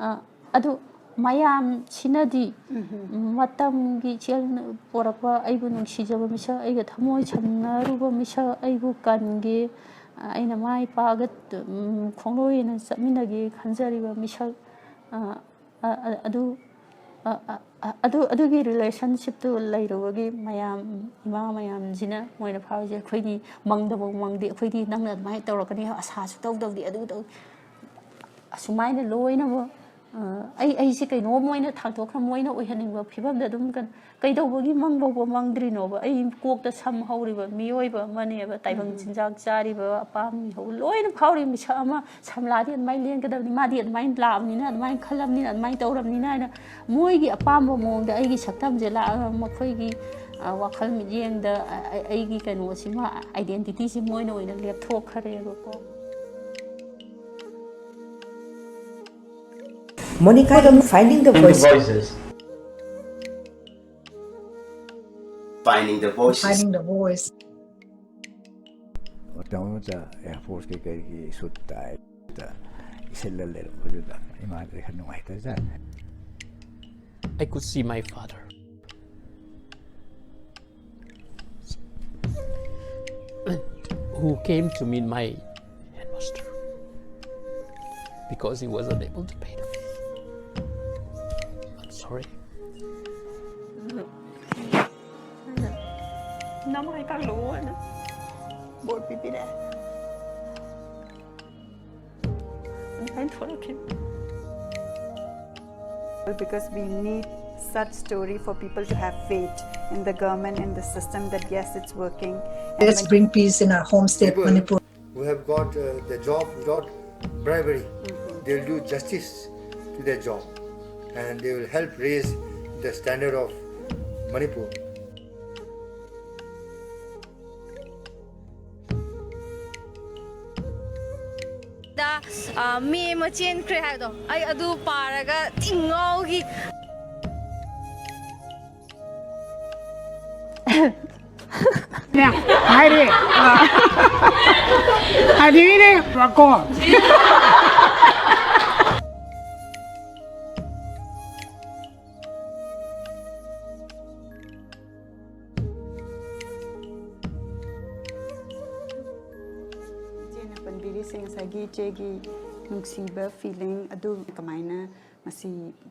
ꯑ, ꯑꯗꯨ ꯃꯌꯥꯝꯁꯤꯅꯗꯤ ꯎꯝꯍꯨꯝ꯫ ꯃꯇꯝꯒꯤ ꯏꯆꯦꯜꯅ ꯄꯣꯔꯛꯄ ꯑꯩꯕꯨ ꯅꯨꯡꯁꯤꯖꯕ ꯃꯤꯁꯛ, ꯑꯩꯒ ꯊꯃꯣꯏ ꯁꯝꯅꯔꯨꯕ ꯃꯤꯁꯛ, ꯑꯩꯕꯨ ꯀꯟꯒꯦ, ꯑ, ꯑꯩꯅ ꯃꯥ ꯏꯄꯥꯒ, ꯎꯝ, ꯈꯣꯡꯂꯣꯏ ꯑꯣꯏꯅ ꯆꯠꯃꯤꯟꯅꯒꯦ ꯈꯟꯖꯔꯤꯕ ꯃꯤꯁꯛ, ꯑ, ꯑ-, ꯑ-, ꯑꯗꯨ, ꯑ-, ꯑ-, ꯑ-, ꯑꯗꯨ, ꯑꯗꯨꯒꯤ relationship ꯇꯨ ꯂꯩꯔꯨꯕꯒꯤ ꯃꯌꯥꯝ, ꯏꯃꯥ ꯃꯌꯥꯝꯁꯤꯅ ꯃꯣꯏꯅ ꯐꯥꯎꯔꯤꯁꯦ, "ꯑꯩꯈꯣꯏꯗꯤ ꯃꯪꯗꯐꯥꯎ ꯃꯪꯗꯦ, ꯑꯩꯈꯣꯏꯗꯤ ꯅꯪꯅ ꯑꯗꯨꯃꯥꯏꯅ ꯇꯧꯔꯛꯀꯅꯤ, ꯑꯁꯥꯁꯨ ꯇꯧꯗꯕꯗꯤ, ꯑꯗꯨ ꯇꯧ", ꯑꯁꯨꯃꯥꯏꯅ ꯂꯣꯏꯅꯃꯛ, ꯑ, ꯑꯩ, ꯑꯩꯁꯦ ꯀꯩꯅꯣꯝ ꯑꯣꯏꯅ ꯊꯥꯡꯗꯣꯛꯈ꯭ꯔ ꯃꯣꯏꯅ ꯑꯣꯏꯍꯟꯅꯤꯡꯕ ꯐꯤꯕꯝꯗ ꯑꯗꯨꯝ ꯀꯩꯅꯣ ꯀꯩꯗꯧꯕꯒꯤ ꯃꯪ ꯐꯥꯎꯕ ꯃꯪꯗ꯭ꯔꯤꯅꯣꯕ? ꯑꯩ ꯀꯣꯛꯇ ꯁꯝ ꯍꯧꯔꯤꯕ ꯃꯤꯑꯣꯏꯕ ꯑꯃꯅꯦꯕ, ꯇꯥꯏꯕꯪ ꯎꯝ꯫ ꯆꯤꯟꯖꯥꯛ ꯆꯥꯔꯤꯕ, ꯑꯄꯥꯝ ꯃꯤꯍꯧ ꯂꯣꯏꯅ ꯐꯥꯎꯔꯤꯕ ꯃꯤꯁꯛ ꯑꯃ, ꯁꯝꯂꯥꯗꯤ ꯑꯗꯨꯃꯥꯏꯅ ꯂꯦꯟꯒꯗꯕꯅꯤ, ꯃꯥꯗꯤ ꯑꯗꯨꯃꯥꯏꯅ ꯂꯥꯛꯑꯕꯅꯤꯅ, ꯑꯗꯨꯃꯥꯏꯅ ꯈꯜꯂꯕꯅꯤꯅ, ꯑꯗꯨꯃꯥꯏꯅ ꯇꯧꯔꯕꯅꯤꯅ ꯍꯥꯏꯅ ꯃꯣꯏꯒꯤ ꯑꯄꯥꯝꯕ ꯃꯑꯣꯡꯗ ꯑꯩꯒꯤ ꯁꯛꯇꯝꯁꯦ ꯂꯥꯛꯑꯒ ꯃꯈꯣꯏꯒꯤ, ꯑ, ꯋꯥꯈꯜ ꯃꯤꯠꯌꯦꯡꯗ, ꯑ, ꯑ, ꯑꯩꯒꯤ ꯀꯩꯅꯣꯁꯤꯃ, identity ꯁꯤ ꯃꯣꯏꯅ ꯑꯣꯏꯅ ꯂꯦꯞꯊꯣꯛꯈ꯭ꯔꯦꯕꯀꯣ꯫ Monica, finding the voice. Finding the voices. Finding the voice. ꯃꯇꯝ ꯑꯃꯗ ꯑꯦꯌꯥꯔꯐꯣꯔꯁꯀꯤ ꯀꯩꯒꯤ ꯁꯨꯠ ꯇꯥꯏꯞꯇ ꯏꯁꯤꯜꯂ ꯂꯩꯔꯝꯕꯗꯨꯗ ꯏꯃꯥꯗꯤ ꯈꯔ ꯅꯨꯡꯉꯥꯏꯇꯖꯥꯠꯅꯤ꯫ I could see my father, who came to meet my headmaster because he was unable to pay the fee. I'm sorry. ꯅꯃꯥꯏ ꯀꯥꯡꯂꯨ ꯑꯅ ꯕꯣꯔ ꯄꯤꯕꯤꯔꯦ꯫ ꯑꯗꯨꯃꯥꯏꯅ ꯊꯣꯛꯂꯛꯈꯤꯕ꯫ Because we need such story for people to have faith in the government and the system that yes, it's working. And Let's when bring peace in our home state, People Manipur. who have got uh, the job without bribery, they'll do justice to their job and they will help raise the standard of Manipur. ꯗ ꯃꯤ ꯑꯃ ꯆꯦꯟꯈ꯭ꯔꯦ ꯍꯥꯏꯕꯗꯣ, ꯑꯩ ꯑꯗꯨ ꯄꯥꯔꯒ ꯊꯤ ꯉꯥꯎꯈꯤ꯫ ꯍꯥꯏꯔꯦ꯫ ꯑꯗꯨꯒꯤꯅꯦ ꯀꯣ꯫ ꯏꯆꯦꯅ ꯄꯟꯕꯤꯔꯤꯁꯦ ꯉꯁꯥꯏꯒꯤ ꯏꯆꯦꯒꯤ ꯅꯨꯡꯁꯤꯕ feeling ꯑꯗꯨ ꯀꯃꯥꯏꯅ ꯃꯁꯤ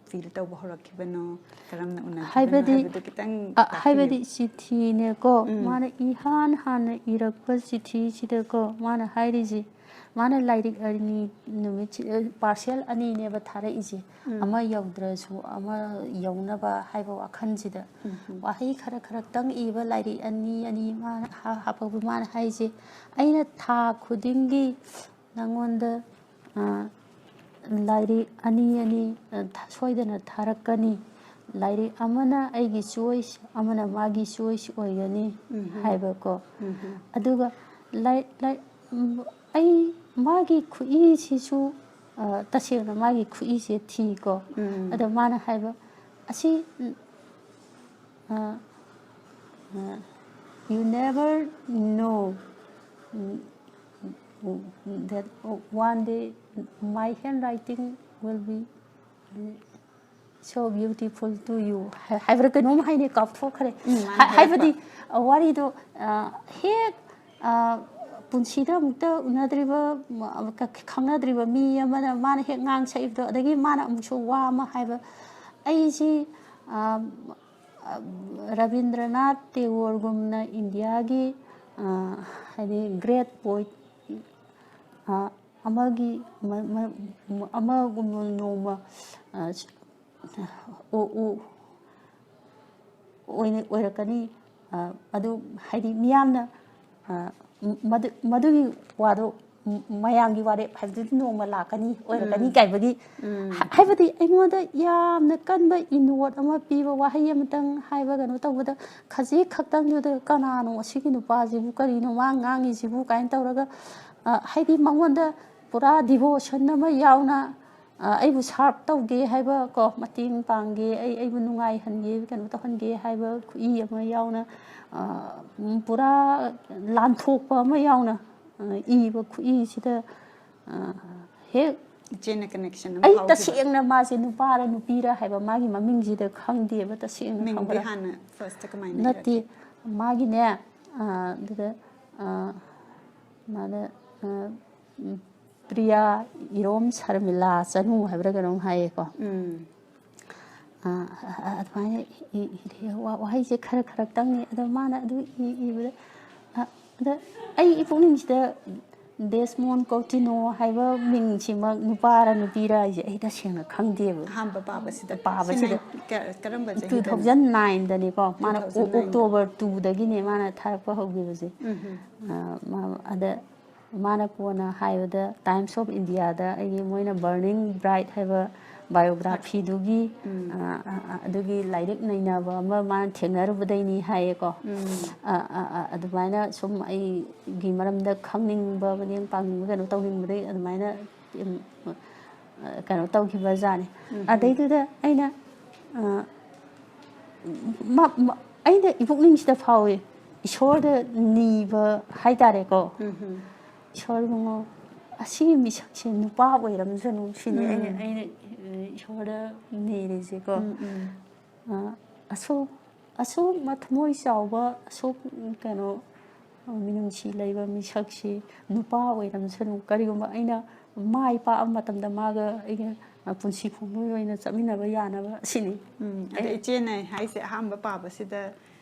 feel ꯇꯧꯕ ꯍꯧꯔꯛꯈꯤꯕꯅꯣ, ꯀꯔꯝꯅ ꯎꯅꯈꯤꯕꯅꯣ ꯍꯥꯏꯕꯗꯤ, ꯍꯥꯏꯕꯗꯨ ꯈꯤꯇꯪ ꯑ, ꯇꯥꯛꯄꯤꯌꯨ꯫ ꯍꯥꯏꯕꯗꯤ ꯆꯤꯊꯤꯅꯦꯀꯣ, ꯎꯝ꯫ ꯃꯥꯅ ꯏꯍꯥꯟ ꯍꯥꯟꯅ ꯏꯔꯛꯄ ꯆꯤꯊꯤꯁꯤꯗꯀꯣ, ꯃꯥꯅ ꯍꯥꯏꯔꯤꯁꯦ, ꯃꯥꯅ ꯂꯥꯏꯔꯤꯛ ꯑꯅꯤ ꯅꯨꯃꯤꯠꯁꯤ, ꯑ, parcel ꯑꯅꯤꯅꯦꯕ ꯊꯥꯔꯛꯏꯁꯦ, ꯎꯝ꯫ ꯑꯃ ꯌꯧꯗ꯭ꯔꯁꯨ ꯑꯃ ꯌꯧꯅꯕ ꯍꯥꯏꯕ ꯋꯥꯈꯜꯁꯤꯗ꯫ ꯎꯝ꯫ ꯋꯥꯍꯩ ꯈꯔ ꯈꯔꯇꯪ ꯏꯕ ꯂꯥꯏꯔꯤꯛ ꯑꯅꯤ ꯑꯅꯤ ꯃꯥꯅ ꯍꯥ-, ꯍꯥꯞꯄꯛꯄ꯫ ꯃꯥꯅ ꯍꯥꯏꯁꯦ, "ꯑꯩꯅ ꯊꯥ ꯈꯨꯗꯤꯡꯒꯤ ꯅꯪꯉꯣꯟꯗ, ꯑ, ꯂꯥꯏꯔꯤꯛ ꯑꯅꯤ ꯑꯅꯤ, ꯑ, ꯊ-, ꯁꯣꯏꯗꯅ ꯊꯥꯔꯛꯀꯅꯤ꯫ ꯂꯥꯏꯔꯤꯛ ꯑꯃꯅ ꯑꯩꯒꯤ choice, ꯑꯃꯅ ꯃꯥꯒꯤ choice ꯑꯣꯏꯒꯅꯤ" ꯎꯝ꯫ ꯍꯥꯏꯕꯀꯣ꯫ ꯎꯝ꯫ ꯑꯗꯨꯒ ꯂꯥꯏ-, ꯂꯥꯏ-, ꯎꯝ, ꯑꯩ, ꯃꯥꯒꯤ ꯈꯨꯠꯏꯁꯤꯁꯨ ꯑ, ꯇꯁꯦꯡꯅ ꯃꯥꯒꯤ ꯈꯨꯏꯁꯦ ꯊꯤꯀꯣ꯫ ꯎꯝ꯫ ꯑꯗꯣ ꯃꯥꯅ ꯍꯥꯏꯕ, "ꯑꯁꯤ, ꯎꯝ, ꯑ, ꯑ, you never know, um, um, that one day my handwriting will be, um, so beautiful to you" ꯍꯥꯏ-, ꯍꯥꯏꯕ꯭ꯔꯥ ꯀꯩꯅꯣꯝ ꯍꯥꯏꯅꯦ, ꯀꯥꯎꯊꯣꯛꯈ꯭ꯔꯦ꯫ ꯎꯝ, ꯃꯥꯅ ꯍꯥꯏ-, ꯍꯥꯏꯕꯗꯤ, ꯍꯥꯏꯔꯛꯄ꯫ ꯑ, ꯋꯥꯔꯤꯗꯣ, ꯑ, ꯍꯦꯛ, ꯑ, ꯄꯨꯟꯁꯤꯗ ꯑꯃꯨꯛꯇ ꯎꯅꯗ꯭ꯔꯤꯕ, ꯃ-, ꯈ-, ꯈꯪꯅꯗ꯭ꯔꯤꯕ ꯃꯤ ꯑꯃꯅ ꯃꯥꯅ ꯍꯦꯛ ꯉꯥꯡ ꯁꯛꯏꯕꯗꯣ, ꯑꯗꯒꯤ ꯃꯥꯅ ꯑꯃꯨꯛꯁꯨ ꯋꯥ ꯑꯃ ꯍꯥꯏꯕ, "ꯑꯩꯁꯤ, ꯑ, ꯑ, ꯔꯕꯤꯟꯗ꯭ꯔꯅꯥꯊ ꯇꯦꯒꯣꯔꯒꯨꯝꯅ ꯏꯟꯗꯤꯌꯥꯒꯤ, ꯑ, ꯍꯥꯏꯗꯤ great poet, ꯑ, ꯑꯃꯒꯤ ꯃ-, ꯃ-, ꯃ-, ꯑꯃꯒꯨꯝꯕ ꯅꯣꯡꯃ, ꯑ, ꯎ-, ꯎ-, ꯑꯣꯏꯅ-, ꯑꯣꯏꯔꯛꯀꯅꯤ꯫ ꯑ, ꯑꯗꯨ ꯍꯥꯏꯗꯤ ꯃꯤꯌꯥꯝꯅ, ꯑ, ꯃꯗꯨ-, ꯃꯗꯨꯒꯤ ꯋꯥꯗꯣ, ꯃ-, ꯃꯌꯥꯝꯒꯤ ꯋꯥꯔꯦꯞ ꯍꯥꯏꯕꯗꯨꯗꯤ ꯅꯣꯡꯃ ꯂꯥꯛꯀꯅꯤ, ꯑꯣꯏꯔꯛꯀꯅꯤ ꯎꯝ꯫ ꯀꯥꯏꯕꯒꯤ ꯎꯝ꯫ ꯍꯥ-, ꯍꯥꯏꯕꯗꯤ ꯑꯩꯉꯣꯟꯗ ꯌꯥꯝꯅ ꯀꯟꯕ ꯏꯅꯣꯠ ꯑꯃ ꯄꯤꯕ ꯋꯥꯍꯩ ꯑꯃꯇꯪ ꯍꯥꯏꯕ ꯀꯩꯅꯣ ꯇꯧꯕꯗ ꯈꯖꯤꯛ ꯈꯛꯇꯪꯗꯨꯗ ꯀꯅꯥꯅꯣ ꯑꯁꯤꯒꯤ ꯅꯨꯄꯥꯁꯤꯕꯨ, ꯀꯔꯤꯅꯣ ꯃꯥ ꯉꯥꯡꯉꯤꯁꯤꯕꯨ ꯀꯥꯏꯅ ꯇꯧꯔꯒ, ꯑ, ꯍꯥꯏꯗꯤ ꯃꯉꯣꯟꯗ ꯄꯨꯔꯥ devotion ꯑꯃ ꯌꯥꯎꯅ, ꯑ, ꯑꯩꯕꯨ serve ꯇꯧꯒꯦ ꯍꯥꯏꯕ ꯀꯣ, ꯃꯇꯦꯡ ꯄꯥꯡꯒꯦ, ꯑꯩ, ꯑꯩꯕꯨ ꯅꯨꯡꯉꯥꯏꯍꯟꯒꯦ, ꯀꯩꯅꯣ ꯇꯧꯍꯟꯒꯦ ꯍꯥꯏꯕ ꯈꯨꯏ ꯑꯃ ꯌꯥꯎꯅ, ꯑ, ꯎꯝ, ꯄꯨꯔꯥ ꯂꯥꯟꯊꯣꯛꯄ ꯑꯃ ꯌꯥꯎꯅ, ꯑ, ꯏꯕ ꯈꯨꯏꯁꯤꯗ, ꯑ, ꯍꯦꯛ ꯏꯆꯦꯅ connection ꯑꯃ ꯑꯩ ꯐꯥꯎꯈꯤꯕ꯫ ꯇꯁꯦꯡꯅ ꯃꯥꯁꯦ ꯅꯨꯄꯥꯔ ꯅꯨꯄꯤꯔ ꯍꯥꯏꯕ ꯃꯥꯒꯤ ꯃꯃꯤꯡꯁꯤꯗ ꯈꯪꯗꯦꯕ, ꯇꯁꯦꯡꯅ ꯃꯤꯡꯗꯤ ꯈꯪꯕ꯭ꯔꯥ? ꯍꯥꯟꯅ first ꯀꯃꯥꯏꯅ ꯅꯠꯇꯦ, ꯏꯔꯛꯀꯦ? ꯃꯥꯒꯤꯅꯦ, ꯑ, ꯑꯗꯨꯗ, ꯑ, ꯃꯥꯅ, ꯑ, ꯎꯝ, ꯄ꯭ꯔꯤꯌꯥ ꯏꯔꯣꯝ ꯁꯔꯃꯤꯂꯥ ꯆꯅꯨ ꯍꯥꯏꯕ꯭ꯔꯥ ꯀꯩꯅꯣꯝ ꯍꯥꯏꯌꯦꯀꯣ꯫ ꯎꯝ꯫ ꯑ, ꯑ, ꯑ, ꯑꯗꯨꯃꯥꯏꯅ ꯏ-, ꯏꯔꯦ꯫ ꯋꯥ-, ꯋꯥꯍꯩꯁꯦ ꯈꯔ ꯈꯔꯛꯇꯪꯅꯤ꯫ ꯑꯗꯣ ꯃꯥꯅ ꯑꯗꯨ ꯏ-, ꯏꯕꯗ, ꯑ, ꯑꯗ ꯑꯩ ꯄꯨꯛꯅꯤꯡꯁꯤꯗ ꯗꯦꯁꯃꯣꯟ ꯀꯣꯇꯤꯅꯣ ꯍꯥꯏꯕ ꯃꯤꯡꯁꯤꯃꯛ ꯅꯨꯄꯥꯔ ꯅꯨꯄꯤꯔ ꯍꯥꯏꯁꯦ ꯑꯩ ꯇꯁꯦꯡꯅ ꯈꯪꯗꯦꯕ꯫ ꯑꯍꯥꯟꯕ ꯄꯥꯕꯁꯤꯗ꯫ ꯄꯥꯕꯁꯤꯗ꯫ ꯁꯤ ꯅꯥꯏꯟ-, ꯀ-, ꯀꯔꯝꯕ ꯆꯍꯤꯗꯅꯣ? Two thousand nineꯗꯅꯤꯀꯣ꯫ ꯃꯥꯅ ꯑꯣ-, two thousand nine꯫ October twoꯗꯒꯤꯅꯦ ꯃꯥꯅ ꯊꯥꯔꯛꯄ ꯍꯧꯈꯤꯕꯁꯦ꯫ ꯎꯝ ꯍꯝ꯫ ꯑ, ꯃꯥ-, ꯑꯗ ꯃꯥꯅ ꯀꯣꯟꯅ ꯍꯥꯏꯕꯗ Times of Indiaꯗ ꯑꯩꯒꯤ ꯃꯣꯏꯅ Burning Bright ꯍꯥꯏꯕ biographyꯗꯨꯒꯤ, ꯎꯝ꯫ ꯑ, ꯑ, ꯑ, ꯑꯗꯨꯒꯤ ꯂꯥꯏꯔꯤꯛ ꯅꯩꯅꯕ ꯑꯃ ꯃꯥꯅ ꯊꯦꯡꯅꯔꯨꯕꯗꯩꯅꯤ ꯍꯥꯏꯌꯦꯀꯣ꯫ ꯎꯝ꯫ ꯑ, ꯑ, ꯑ, ꯑꯗꯨꯃꯥꯏꯅ ꯁꯨꯝ ꯑꯩꯒꯤ ꯃꯔꯝꯗ ꯈꯪꯅꯤꯡꯕ, ꯃꯇꯦꯡ ꯄꯥꯡꯅꯤꯡꯕ, ꯀꯩꯅꯣ ꯇꯧꯅꯤꯡꯕꯗꯩ ꯑꯗꯨꯃꯥꯏꯅ ꯎꯝ, ꯑ, ꯀꯩꯅꯣ ꯇꯧꯈꯤꯕꯖꯥꯠꯅꯤ꯫ ꯎꯝ꯫ ꯑꯗꯩꯗꯨꯗ ꯑꯩꯅ, ꯑ, ꯃ-, ꯃ-, ꯑꯩꯅ ꯏꯄꯨꯛꯅꯤꯡꯁꯤꯗ ꯐꯥꯎꯏ, ꯏꯁꯣꯔꯗ ꯅꯤꯕ ꯍꯥꯏꯇꯥꯔꯦꯀꯣ꯫ ꯎꯝ꯫ "ꯏꯁꯣꯔ ꯏꯕꯨꯡꯉꯣ, ꯑꯁꯤꯒꯤ ꯃꯤꯁꯛꯁꯦ ꯅꯨꯄꯥ ꯑꯣꯏꯔꯝꯖꯅꯨ", ꯁꯤꯅꯤ ꯑꯩꯅ, ꯎꯝ꯫ ꯑꯩꯅ, ꯑ, ꯏꯁꯣꯔꯗ ꯅꯤꯔꯤꯁꯦꯀꯣ꯫ ꯎꯝ, ꯎꯝ꯫ ꯑ, ꯑꯁꯨꯛ, ꯑꯁꯨꯛ ꯃꯊꯃꯣꯏ ꯆꯥꯎꯕ, ꯑꯁꯨꯛ, ꯀꯩꯅꯣ, ꯃꯤꯅꯨꯡꯁꯤ ꯂꯩꯕ ꯃꯤꯁꯛꯁꯤ ꯅꯨꯄꯥ ꯑꯣꯏꯔꯝꯁꯅꯨ, ꯀꯔꯤꯒꯨꯝꯕ ꯑꯩꯅ ꯃꯥꯏ ꯄꯥꯛꯑ ꯃꯇꯝꯗ ꯃꯥꯒ ꯑꯩꯒ ꯄꯨꯟꯁꯤ ꯈꯣꯡꯂꯣꯏ ꯑꯣꯏꯅ ꯆꯠꯃꯤꯟꯅꯕ ꯌꯥꯅꯕ ꯁꯤꯅꯤ꯫ ꯎꯝ, ꯑꯗ ꯑꯩ ꯏꯆꯦꯅ ꯍꯥꯏꯁꯦ ꯑꯍꯥꯟꯕ ꯄꯥꯕꯁꯤꯗ,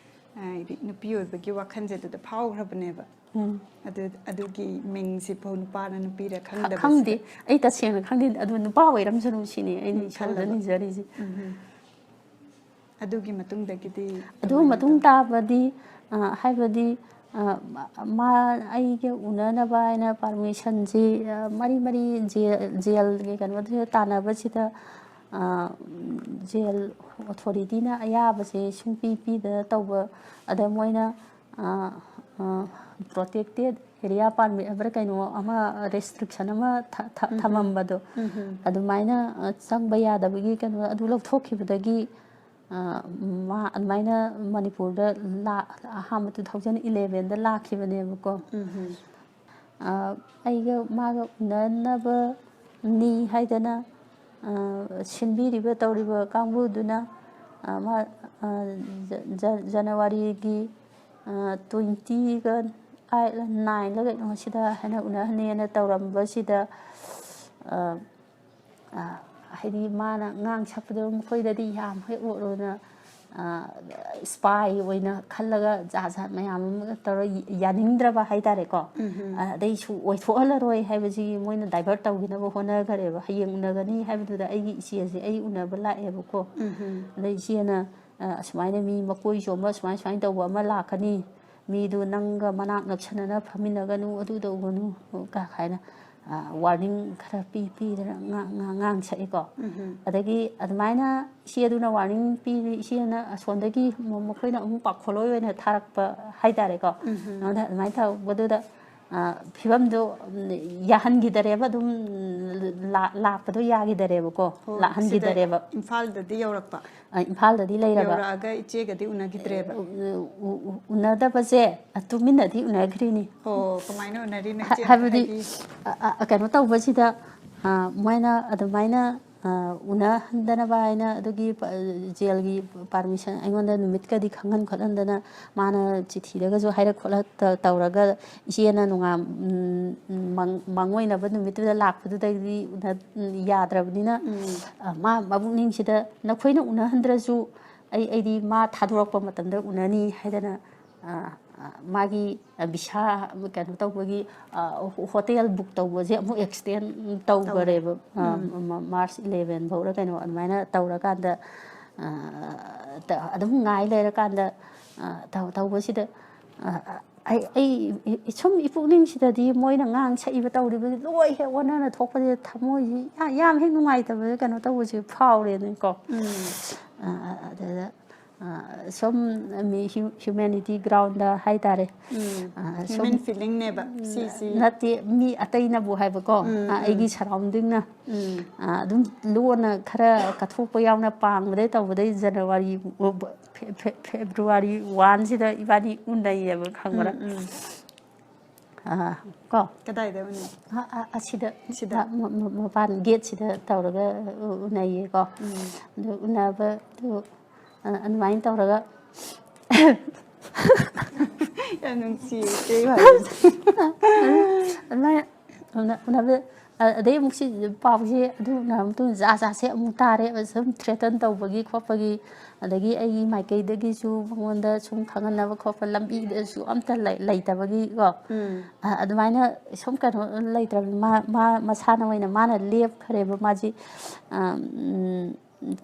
ꯍꯥꯏꯗꯤ ꯅꯨꯄꯤ ꯑꯣꯏꯕꯒꯤ ꯋꯥꯈꯜꯁꯦ ꯑꯗꯨꯗ ꯐꯥꯎꯈ꯭ꯔꯕꯅꯦꯕ꯫ ꯎꯝ꯫ ꯑꯗꯨ, ꯑꯗꯨꯒꯤ ꯃꯤꯡꯁꯤꯐꯥꯎ ꯅꯨꯄꯥꯅ ꯅꯨꯄꯤꯔ ꯈꯪꯗꯕꯁꯤꯗ꯫ ꯈꯪꯗꯦ, ꯑꯩ ꯇꯁꯦꯡꯅ ꯈꯪꯗꯦ꯫ ꯑꯗꯨ ꯅꯨꯄꯥ ꯑꯣꯏꯔꯝꯁꯅꯨ ꯁꯤꯅꯤ ꯑꯩꯅ ꯎꯝ, ꯏꯁꯣꯔꯗ ꯈꯜꯂꯕ꯫ ꯅꯤꯖꯔꯤꯁꯦ꯫ ꯎꯝ, ꯎꯝ꯫ ꯑꯗꯨꯒꯤ ꯃꯇꯨꯡꯗꯒꯤꯗꯤ ꯑꯗꯨ ꯀꯃꯥꯏꯅ ꯃꯇꯨꯡ ꯇꯧ- ꯇꯥꯕꯗꯤ, ꯑ, ꯍꯥꯏꯕꯗꯤ, ꯑ, ꯃꯥ, ꯑꯩꯒ ꯎꯅꯅꯕ ꯍꯥꯏꯅ ꯄꯥꯔꯃꯤꯁꯟꯁꯤ, ꯑ, ꯃꯔꯤ ꯃꯔꯤ ꯖꯦ-, ꯖꯦꯜꯒꯤ ꯀꯩꯅꯣꯗꯨꯗ ꯇꯥꯟꯅꯕꯁꯤꯗ, ꯑ, ꯖꯦꯜ ꯑꯣꯊꯣꯔꯤꯇꯤꯅ ꯑꯌꯥꯕꯁꯦ ꯁꯨꯡꯄꯤ ꯄꯤꯗꯅ ꯇꯧꯕ, ꯑꯗ ꯃꯣꯏꯅ, ꯑ, ꯑ, ꯄ꯭ꯔꯣꯇꯦꯛꯇꯦꯠ ꯑꯦꯔꯤꯌꯥ ꯄꯥꯔꯃꯤꯠ ꯍꯥꯏꯕ꯭ꯔꯥ ꯀꯩꯅꯣ ꯑꯃ ꯔꯦꯁꯇ꯭ꯔꯤꯛꯁꯟ ꯑꯃ ꯊ-, ꯊ-, ꯎꯝ, ꯎꯝ꯫ ꯊꯝꯃꯝꯕꯗꯣ, ꯎꯝ, ꯎꯝ꯫ ꯑꯗꯨꯃꯥꯏꯅ, ꯑ, ꯆꯪꯕ ꯌꯥꯗꯕꯒꯤ ꯀꯩꯅꯣ ꯑꯗꯨ ꯂꯧꯊꯣꯛꯈꯤꯕꯗꯒꯤ, ꯑ, ꯃꯥ ꯑꯗꯨꯃꯥꯏꯅ ꯃꯅꯤꯄꯨꯔꯗ ꯂꯥ-, ꯑꯍꯥꯟꯕ two thousand elevenꯗ ꯂꯥꯛꯈꯤꯕꯅꯦꯕꯀꯣ꯫ ꯎꯝ, ꯎꯝ꯫ ꯑ, ꯑꯩꯒ ꯃꯥꯒ ꯎꯅꯅꯕꯅꯤ ꯍꯥꯏꯗꯅ, ꯑ, ꯁꯤꯟꯕꯤꯔꯤꯕ ꯇꯧꯔꯤꯕ ꯀꯥꯡꯕꯨꯗꯨꯅ, ꯑ, ꯃꯥ, ꯑ, ꯖ-, ꯖ-, ꯖꯅꯋꯥꯔꯤꯒꯤ, ꯑ, twentyꯒ eightꯂ nineꯂ ꯀꯩꯅꯣ ꯁꯤꯗ ꯍꯥꯏꯅ ꯎꯅꯍꯟꯅꯤꯅ ꯇꯧꯔꯝꯕꯁꯤꯗ, ꯑ, ꯑ, ꯍꯥꯏꯗꯤ ꯃꯥꯅ ꯉꯥꯡ ꯁꯛꯄꯗꯣ ꯃꯈꯣꯏꯗꯗꯤ ꯌꯥꯝ ꯍꯦꯛ ꯑꯣꯠꯂꯨꯅ, ꯑ, spy ꯑꯣꯏꯅ ꯈꯜꯂꯒ ꯖꯥꯠ ꯖꯥꯠ ꯃꯌꯥꯝ ꯑꯃ ꯇꯧꯔ ꯌꯥꯅꯤꯡꯗ꯭ꯔꯕ ꯍꯥꯏꯇꯥꯔꯦꯀꯣ꯫ ꯎꯝ, ꯎꯝ꯫ ꯑ, ꯑꯗꯩꯁꯨ ꯑꯣꯏꯊꯣꯛꯍꯜꯂꯔꯣꯏ ꯍꯥꯏꯕꯁꯤꯒꯤ ꯃꯣꯏꯅ divert ꯇꯧꯕꯤꯅꯕ ꯍꯣꯠꯅꯈꯔꯦꯕ꯫ ꯍꯌꯦꯡ ꯎꯅꯒꯅꯤ ꯍꯥꯏꯕꯗꯨꯗ ꯑꯩꯒꯤ ꯏꯆꯦꯁꯦ ꯑꯩ ꯎꯅꯕ ꯂꯥꯛꯑꯦꯕꯀꯣ꯫ ꯎꯝ, ꯎꯝ꯫ ꯑꯗꯩ ꯏꯆꯦꯅ, ꯑ, ꯑꯁꯨꯃꯥꯏꯅ ꯃꯤ ꯃꯀꯣꯏ ꯆꯣꯝꯕ ꯁꯨꯃꯥꯏ ꯁꯨꯃꯥꯏꯅ ꯇꯧꯕ ꯑꯃ ꯂꯥꯛꯀꯅꯤ, ꯃꯤꯗꯨ ꯅꯪꯒ ꯃꯅꯥꯛ ꯅꯛꯁꯟꯅꯅ ꯐꯝꯃꯤꯟꯅꯒꯅꯨ, ꯑꯗꯨ ꯇꯧꯒꯅꯨ, ꯀ-, ꯍꯥꯏꯅ, ꯑ, warning ꯈꯔ ꯄꯤ-, ꯄꯤꯗꯅ ꯉꯥ-, ꯉꯥ-, ꯉꯥꯡꯁꯛꯑꯦꯀꯣ꯫ ꯎꯝ, ꯎꯝ꯫ ꯑꯗꯒꯤ ꯑꯗꯨꯃꯥꯏꯅ ꯏꯆꯦꯗꯨꯅ warning ꯄꯤꯔꯤ, ꯏꯆꯦꯅ ꯑꯁꯣꯝꯗꯒꯤ ꯃ-, ꯃꯈꯣꯏꯅ ꯑꯃꯨꯛ ꯄꯥꯈꯣꯜꯂꯣꯏ ꯑꯣꯏꯅ ꯊꯥꯔꯛꯄ ꯍꯥꯏꯇꯥꯔꯦꯀꯣ꯫ ꯎꯝ, ꯎꯝ꯫ ꯑꯗꯨꯗ ꯑꯗꯨꯃꯥꯏꯅ ꯇꯧꯕꯗꯨꯗ ꯑ, ꯐꯤꯕꯝꯗꯣ, ꯎꯝ, ꯌꯥꯍꯟꯈꯤꯗꯔꯦꯕ, ꯑꯗꯨꯝ ꯂꯥ-, ꯂꯥꯛꯄꯗꯣ ꯌꯥꯈꯤꯗꯔꯦꯕꯀꯣ, ꯑꯣ, ꯂꯥꯛꯍꯟꯈꯤꯗꯔꯦꯕ꯫ ꯁꯤꯗ ꯏꯝꯐꯥꯜꯗꯗꯤ ꯌꯧꯔꯛꯄ? ꯑ, ꯏꯝꯐꯥꯜꯗꯗꯤ ꯂꯩꯔꯕ꯫ ꯌꯧꯔꯛꯑꯒ ꯏꯆꯦꯒꯗꯤ ꯎꯅꯈꯤꯗ꯭ꯔꯦꯕ? ꯎ-, ꯎ-, ꯎ-, ꯎꯅꯗꯕꯁꯦ, ꯑ, ꯇꯨꯃꯤꯟꯅꯗꯤ ꯎꯅꯈ꯭ꯔꯤꯅꯤ꯫ ꯑꯣ, ꯀꯃꯥꯏꯅ ꯎꯅꯔꯤꯅꯣ ꯍꯥ-, ꯏꯆꯦ ꯑꯝꯇ ꯍꯥꯏꯕꯗꯤ, ꯍꯥꯏꯕꯤꯌꯨ꯫ ꯑ, ꯑ, ꯀꯩꯅꯣ ꯇꯧꯕꯁꯤꯗ, ꯑ, ꯃꯣꯏꯅ ꯑꯗꯨꯃꯥꯏꯅ, ꯑ, ꯎꯅꯍꯟꯗꯅꯕ ꯍꯥꯏꯅ ꯑꯗꯨꯒꯤ ꯄ-, ꯖꯦꯜꯒꯤ ꯄꯥꯔꯃꯤꯁꯟ ꯑꯩꯉꯣꯟꯗ ꯅꯨꯃꯤꯠꯀꯗꯤ ꯈꯪꯍꯟ ꯈꯣꯠꯍꯟꯗꯅ ꯃꯥꯅ ꯆꯤꯊꯤꯗꯒꯁꯨ ꯍꯥꯏꯔꯛ ꯈꯣꯠꯂꯛ ꯇ-, ꯇꯧꯔꯒ ꯏꯆꯦꯅ ꯅꯣꯡꯉꯥꯟ-, ꯎꯝ, ꯃꯪ-, ꯃꯥꯡꯑꯣꯏꯅꯕ ꯅꯨꯃꯤꯠꯇꯨꯗ ꯂꯥꯛꯄꯗꯨꯗꯒꯤꯗꯤ ꯎꯅ-, ꯎꯝ, ꯌꯥꯗ꯭ꯔꯕꯅꯤꯅ, ꯎꯝ꯫ ꯑ, ꯃꯥ ꯃꯕꯨꯛꯅꯤꯡꯁꯤꯗ ꯅꯈꯣꯏꯅ ꯎꯅꯍꯟꯗ꯭ꯔꯁꯨ ꯑꯩ, ꯑꯩꯗꯤ ꯃꯥ ꯊꯥꯗꯣꯔꯛꯄ ꯃꯇꯝꯗ ꯎꯅꯅꯤ ꯍꯥꯏꯗꯅ, ꯑ, ꯑ, ꯃꯥꯒꯤ, ꯑ, ꯚꯤꯁꯥ ꯀꯩꯅꯣ ꯇꯧꯕꯒꯤ, ꯑ, ꯍꯣ-, ꯍꯣꯇꯦꯜ ꯕꯨꯛ ꯇꯧꯕꯁꯦ ꯑꯃꯨꯛ ꯑꯦꯛꯁꯇꯦꯟ ꯇꯧꯈꯔꯦꯕ, ꯇꯧꯔꯦ꯫ ꯑ, ꯎꯝ꯫ ꯃ-, ꯃꯥꯔꯆ ꯏꯂꯦꯚꯦꯟ ꯐꯥꯎꯔ ꯀꯩꯅꯣ ꯑꯗꯨꯃꯥꯏꯅ ꯇꯧꯔꯀꯥꯟꯗ, ꯑ, ꯇ-, ꯑꯗꯨꯝ ꯉꯥꯏ ꯂꯩꯔꯀꯥꯟꯗ, ꯑ, ꯇꯧ-, ꯇꯧꯕꯁꯤꯗ, ꯑ, ꯑꯩ, ꯑꯩ, ꯏ-, ꯏ-, ꯁꯨꯝ ꯏꯄꯨꯛꯅꯤꯡꯁꯤꯗꯗꯤ ꯃꯣꯏꯅ ꯉꯥꯡ ꯁꯛꯏꯕ ꯇꯧꯔꯤꯕꯁꯤ ꯂꯣꯏ ꯍꯦꯛ ꯑꯣꯟꯅꯅ ꯊꯣꯛꯄꯁꯦ ꯊꯃꯣꯏꯁꯤ ꯌꯥ-, ꯌꯥꯝ ꯍꯦꯛ ꯅꯨꯡꯉꯥꯏꯇꯕ ꯀꯩꯅꯣ ꯇꯧꯕꯁꯦ ꯐꯥꯎꯔꯦꯅꯦꯀꯣ꯫ ꯎꯝ꯫ ꯑ, ꯑ, ꯑꯗꯨꯗ, ꯑ, ꯁꯨꯝ ꯃꯤ ꯍ꯭ꯌꯨ-, ꯍ꯭ꯌꯨꯃꯦꯅꯤꯇꯤ ꯒ꯭ꯔꯥꯎꯟꯗ ꯍꯥꯏꯇꯥꯔꯦ꯫ ꯎꯝ꯫ ꯑ, ꯁꯨꯝ ꯍ꯭ꯌꯨꯃꯦꯟ ꯐꯤꯂꯤꯡꯅꯦꯕ ꯁꯤꯁꯤ꯫ ꯅꯠꯇꯦ, ꯃꯤ ꯑꯇꯩꯅꯕꯨ ꯍꯥꯏꯕꯀꯣ, ꯎꯝ, ꯑ, ꯎꯝ꯫ ꯑꯩꯒꯤ ꯁꯔꯥꯎꯟꯗꯤꯡꯅ꯫ ꯎꯝ꯫ ꯑ, ꯑꯗꯨꯝ ꯂꯣꯟꯅ ꯈꯔ ꯀꯠꯊꯣꯛꯄ ꯌꯥꯎꯅ ꯄꯥꯡꯕꯗꯩ ꯇꯧꯕꯗꯩ ꯖꯅꯋꯥꯔꯤ ꯐꯦ-, ꯐꯦ-, ꯐꯦꯕ꯭ꯔꯨꯋꯥꯔꯤ ꯋꯥꯟꯁꯤꯗ ꯏꯕꯥꯅꯤ ꯎꯅꯩꯌꯦꯕ, ꯈꯪꯕ꯭ꯔꯥ? ꯎꯝ, ꯎꯝ꯫ ꯑꯥ, ꯀꯣ? ꯀꯗꯥꯏꯗ ꯎꯅꯩ? ꯑ-, ꯑ-, ꯑꯁꯤꯗ, ꯁꯤꯗ? ꯃ-, ꯃ-, ꯃ-, ꯃꯄꯥꯟ ꯒꯦꯠꯁꯤꯗ ꯇꯧꯔꯒ ꯎ-, ꯎꯅꯩꯌꯦꯀꯣ꯫ ꯎꯝ꯫ ꯑꯗꯨ ꯎꯅꯕꯗꯨ, ꯑ-, ꯑꯗꯨꯃꯥꯏꯅ ꯇꯧꯔꯒ ꯌꯥꯝ ꯅꯨꯡꯁꯤꯌꯦ ꯏꯆꯦ ꯋꯥꯔꯤꯁꯦ꯫ ꯑꯗꯨꯃꯥꯏꯅ ꯎꯅ-, ꯎꯅꯕꯗ ꯑ-, ꯑꯗꯩ ꯑꯃꯨꯛ ꯁꯤ ꯄꯥꯎꯁꯦ ꯑꯗꯨ ꯎꯅꯔ ꯃꯇꯨꯡꯗ ꯖꯥꯠ ꯖꯥꯠꯁꯦ ꯑꯃꯨꯛ ꯇꯥꯔꯦ꯫ ꯁꯨꯝ ꯊ꯭ꯔꯦꯇꯟ ꯇꯧꯕꯒꯤ ꯈꯣꯠꯄꯒꯤ, ꯑꯗꯒꯤ ꯑꯩꯒꯤ ꯃꯥꯏꯀꯩꯗꯒꯤꯁꯨ ꯃꯉꯣꯟꯗ ꯁꯨꯝ ꯈꯪꯍꯟꯅꯕ ꯈꯣꯠꯄ ꯂꯝꯕꯤꯗꯁꯨ ꯑꯝꯇ ꯂꯩ-, ꯂꯩꯇꯕꯒꯤꯀꯣ꯫ ꯎꯝ꯫ ꯑ-, ꯑꯗꯨꯃꯥꯏꯅ ꯁꯨꯝ ꯀꯩꯅꯣ ꯂꯩꯇ꯭ꯔꯕꯅꯤ꯫ ꯃꯥ, ꯃꯥ ꯃꯁꯥꯅ ꯑꯣꯏꯅ ꯃꯥꯅ ꯂꯦꯞꯈ꯭ꯔꯦꯕ꯫ ꯃꯥꯁꯤ, ꯑ, ꯎꯝ,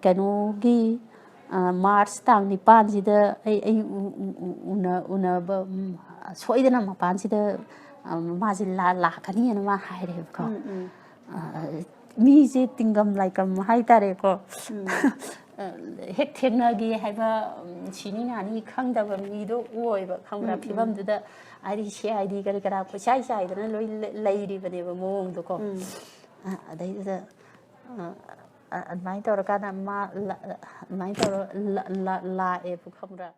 ꯀꯩꯅꯣꯒꯤ, ꯑ, ꯃꯥꯔꯆ ꯇꯥꯡ ꯅꯤꯄꯥꯟꯁꯤꯗ ꯑꯩ, ꯑꯩ ꯎ-, ꯎ-, ꯎ-, ꯎꯅ-, ꯎꯅꯕ, ꯎꯝ, ꯁꯣꯏꯗꯅ ꯃꯄꯥꯟꯁꯤꯗ, ꯑ, ꯃꯥꯁꯦ ꯂꯥ-, ꯂꯥꯛꯀꯅꯤꯅ ꯃꯥ ꯍꯥꯏꯔꯦꯕꯀꯣ꯫ ꯎꯝ, ꯎꯝ꯫ ꯑ, ꯃꯤꯁꯦ ꯇꯤꯡꯒꯝ ꯂꯥꯏꯀꯝ ꯍꯥꯏꯇꯥꯔꯦꯀꯣ꯫ ꯎꯝ꯫ ꯑ, ꯍꯦꯛ ꯊꯦꯡꯅꯒꯦ ꯍꯥꯏꯕ, ꯎꯝ, ꯁꯤꯅꯤ ꯅꯥꯅꯤ ꯈꯪꯗꯕ ꯃꯤꯗꯣ ꯑꯣꯏꯕ, ꯈꯪꯕ꯭ꯔꯥ? ꯎꯝ, ꯎꯝ꯫ ꯐꯤꯕꯝꯗꯨꯗ ꯍꯥꯏꯗꯤ ꯁꯤ ꯑꯥꯏ ꯗꯤ ꯀꯔꯤ ꯀꯔꯥ ꯀꯣꯏꯆꯥꯏ ꯆꯥꯏꯗꯅ ꯂꯣꯏ ꯂꯩ-, ꯂꯩꯔꯤꯕꯅꯦꯕ ꯃꯑꯣꯡꯗꯣꯀꯣ꯫ ꯎꯝ꯫ ꯑ, ꯑꯗꯩꯗꯨꯗ, ꯑ, ꯑ, ꯑꯗꯨꯃꯥꯏꯅ ꯇꯧꯔꯀꯥꯟꯗ ꯃꯥ ꯂ-, ꯑꯗꯨꯃꯥꯏꯅ ꯇꯧꯔ ꯂ-, ꯂ-, ꯂꯥꯛꯑꯦꯕ, ꯈꯪꯕ꯭ꯔꯥ?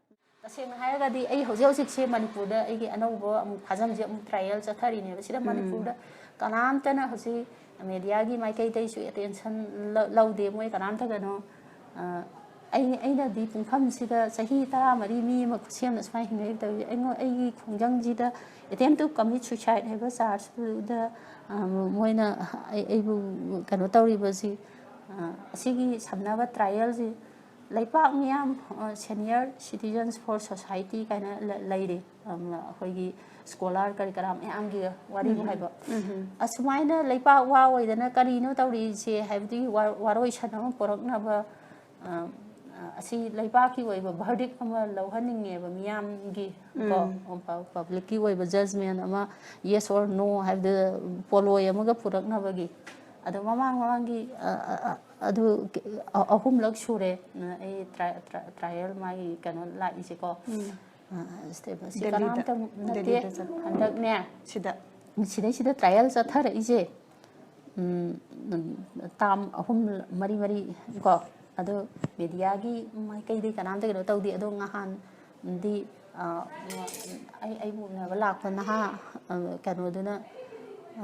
ꯇꯁꯦꯡꯅ ꯍꯥꯏꯔꯒꯗꯤ ꯑꯩ ꯍꯧꯖꯤꯛ ꯍꯧꯖꯤꯛꯁꯦ ꯃꯅꯤꯄꯨꯔꯗ ꯑꯩꯒꯤ ꯑꯅꯧꯕ ꯑꯃꯨꯛ ꯐꯥꯖꯝꯁꯦ ꯑꯃꯨꯛ trial ꯆꯠꯊꯔꯤꯅꯦꯕ꯫ ꯁꯤꯗ ꯎꯝ꯫ ꯃꯅꯤꯄꯨꯔꯗ ꯀꯅꯥꯝꯇꯅ ꯍꯧꯖꯤꯛ mediaꯒꯤ ꯃꯥꯏꯀꯩꯗꯩꯁꯨ attention ꯂꯧ-, ꯂꯧꯗꯦ ꯃꯣꯏ ꯀꯅꯥꯝꯇꯒꯅꯣ꯫ ꯑ, ꯑꯩ, ꯑꯩꯅꯗꯤ ꯄꯨꯡꯐꯝꯁꯤꯗ ꯆꯍꯤ ꯇꯔꯥꯃꯔꯤ ꯃꯤ ꯑꯃ ꯈꯨꯠꯁꯦꯝꯅ ꯁꯨꯃꯥꯏꯅ ꯍꯤꯡꯅꯔꯤꯕ ꯇꯧꯔꯤꯁꯦ꯫ ꯑꯩꯉꯣꯟ-, ꯑꯩꯒꯤ ꯈꯣꯡꯖꯪꯁꯤꯗ attempt to commit suicide ꯍꯥꯏꯕ chargeꯗꯨꯗ, ꯑ, ꯃꯣꯏꯅ ꯑꯩ-, ꯑꯩꯕꯨ ꯀꯩꯅꯣ ꯇꯧꯔꯤꯕꯁꯤ, ꯑ, ꯑꯁꯤꯒꯤ ꯁꯝꯅꯕ trialꯁꯤ ꯂꯩꯄꯥꯛ ꯃꯤꯌꯥꯝ, ꯑ, Senior Citizens for Society ꯀꯥꯏꯅ ꯂ-, ꯂꯩꯔꯤ꯫ ꯑꯝ, ꯑꯩꯈꯣꯏꯒꯤ scholar ꯀꯔꯤ ꯀꯔꯥ ꯃꯌꯥꯝꯒꯤ ꯋꯥꯔꯤꯕꯨ ꯎꯝ, ꯍꯥꯏꯕ꯫ ꯎꯝ꯫ ꯑꯁꯨꯃꯥꯏꯅ ꯂꯩꯄꯥꯛ ꯋꯥ ꯑꯣꯏꯗꯅ ꯀꯔꯤꯅꯣ ꯇꯧꯔꯤꯁꯦ ꯍꯥꯏꯕꯗꯨꯒꯤ ꯋꯥ-, ꯋꯥꯔꯣꯏꯁꯟ ꯑꯃ ꯄꯨꯔꯛꯅꯕ, ꯑ, ꯑ, ꯑꯁꯤ ꯂꯩꯄꯥꯛꯀꯤ ꯑꯣꯏꯕ verdict ꯑꯃ ꯂꯧꯍꯟꯅꯤꯡꯉꯦꯕ ꯃꯤꯌꯥꯝꯒꯤ, ꯀꯣ, ꯎꯝ꯫ ꯄ-, publicꯀꯤ ꯑꯣꯏꯕ judgment ꯑꯃ, yes or no ꯍꯥꯏꯕꯗ ꯄꯣꯂꯣꯏ ꯑꯃꯒ ꯄꯨꯔꯛꯅꯕꯒꯤ꯫ ꯑꯗꯣ ꯃꯃꯥꯡ ꯃꯃꯥꯡꯒꯤ, ꯑ, ꯑ, ꯑ, ꯑꯗꯨ ꯑ-, ꯑꯍꯨꯝꯂꯛ ꯁꯨꯔꯦ, ꯑ, ꯑꯩ tri-, tri-, trial ꯃꯥꯒꯤ ꯀꯩꯅꯣ ꯂꯥꯛꯏꯁꯦꯀꯣ꯫ ꯎꯝ꯫ ꯑ, step ꯑꯁꯤ ꯗꯦꯜꯂꯤꯗ, ꯀꯅꯥꯝꯇ ꯅꯠꯇꯦ꯫ ꯗꯦꯜꯂꯤꯗ ꯆꯠꯄ꯫ ꯍꯟꯗꯛꯅꯦ, ꯁꯤꯗ꯫ ꯁꯤꯗꯩꯁꯤꯗ trial ꯆꯠꯊꯔꯛꯏꯁꯦ, ꯎꯝ, ꯎꯝ, term ꯑꯍꯨꯝ, ꯃꯔꯤ, ꯃꯔꯤ ꯀꯣ꯫ ꯑꯗꯣ mediaꯒꯤ ꯃꯥꯏꯀꯩꯗꯒꯤ ꯀꯅꯥꯝꯇ ꯀꯩꯅꯣ ꯇꯧꯗꯦ꯫ ꯑꯗꯣ ꯅꯍꯥꯟꯗꯤ, ꯑ, ꯑꯩ, ꯑꯩꯕꯨ ꯎꯅꯕ ꯂꯥꯛꯄ ꯅꯍꯥ, ꯑ, ꯀꯩꯅꯣꯗꯨꯅ,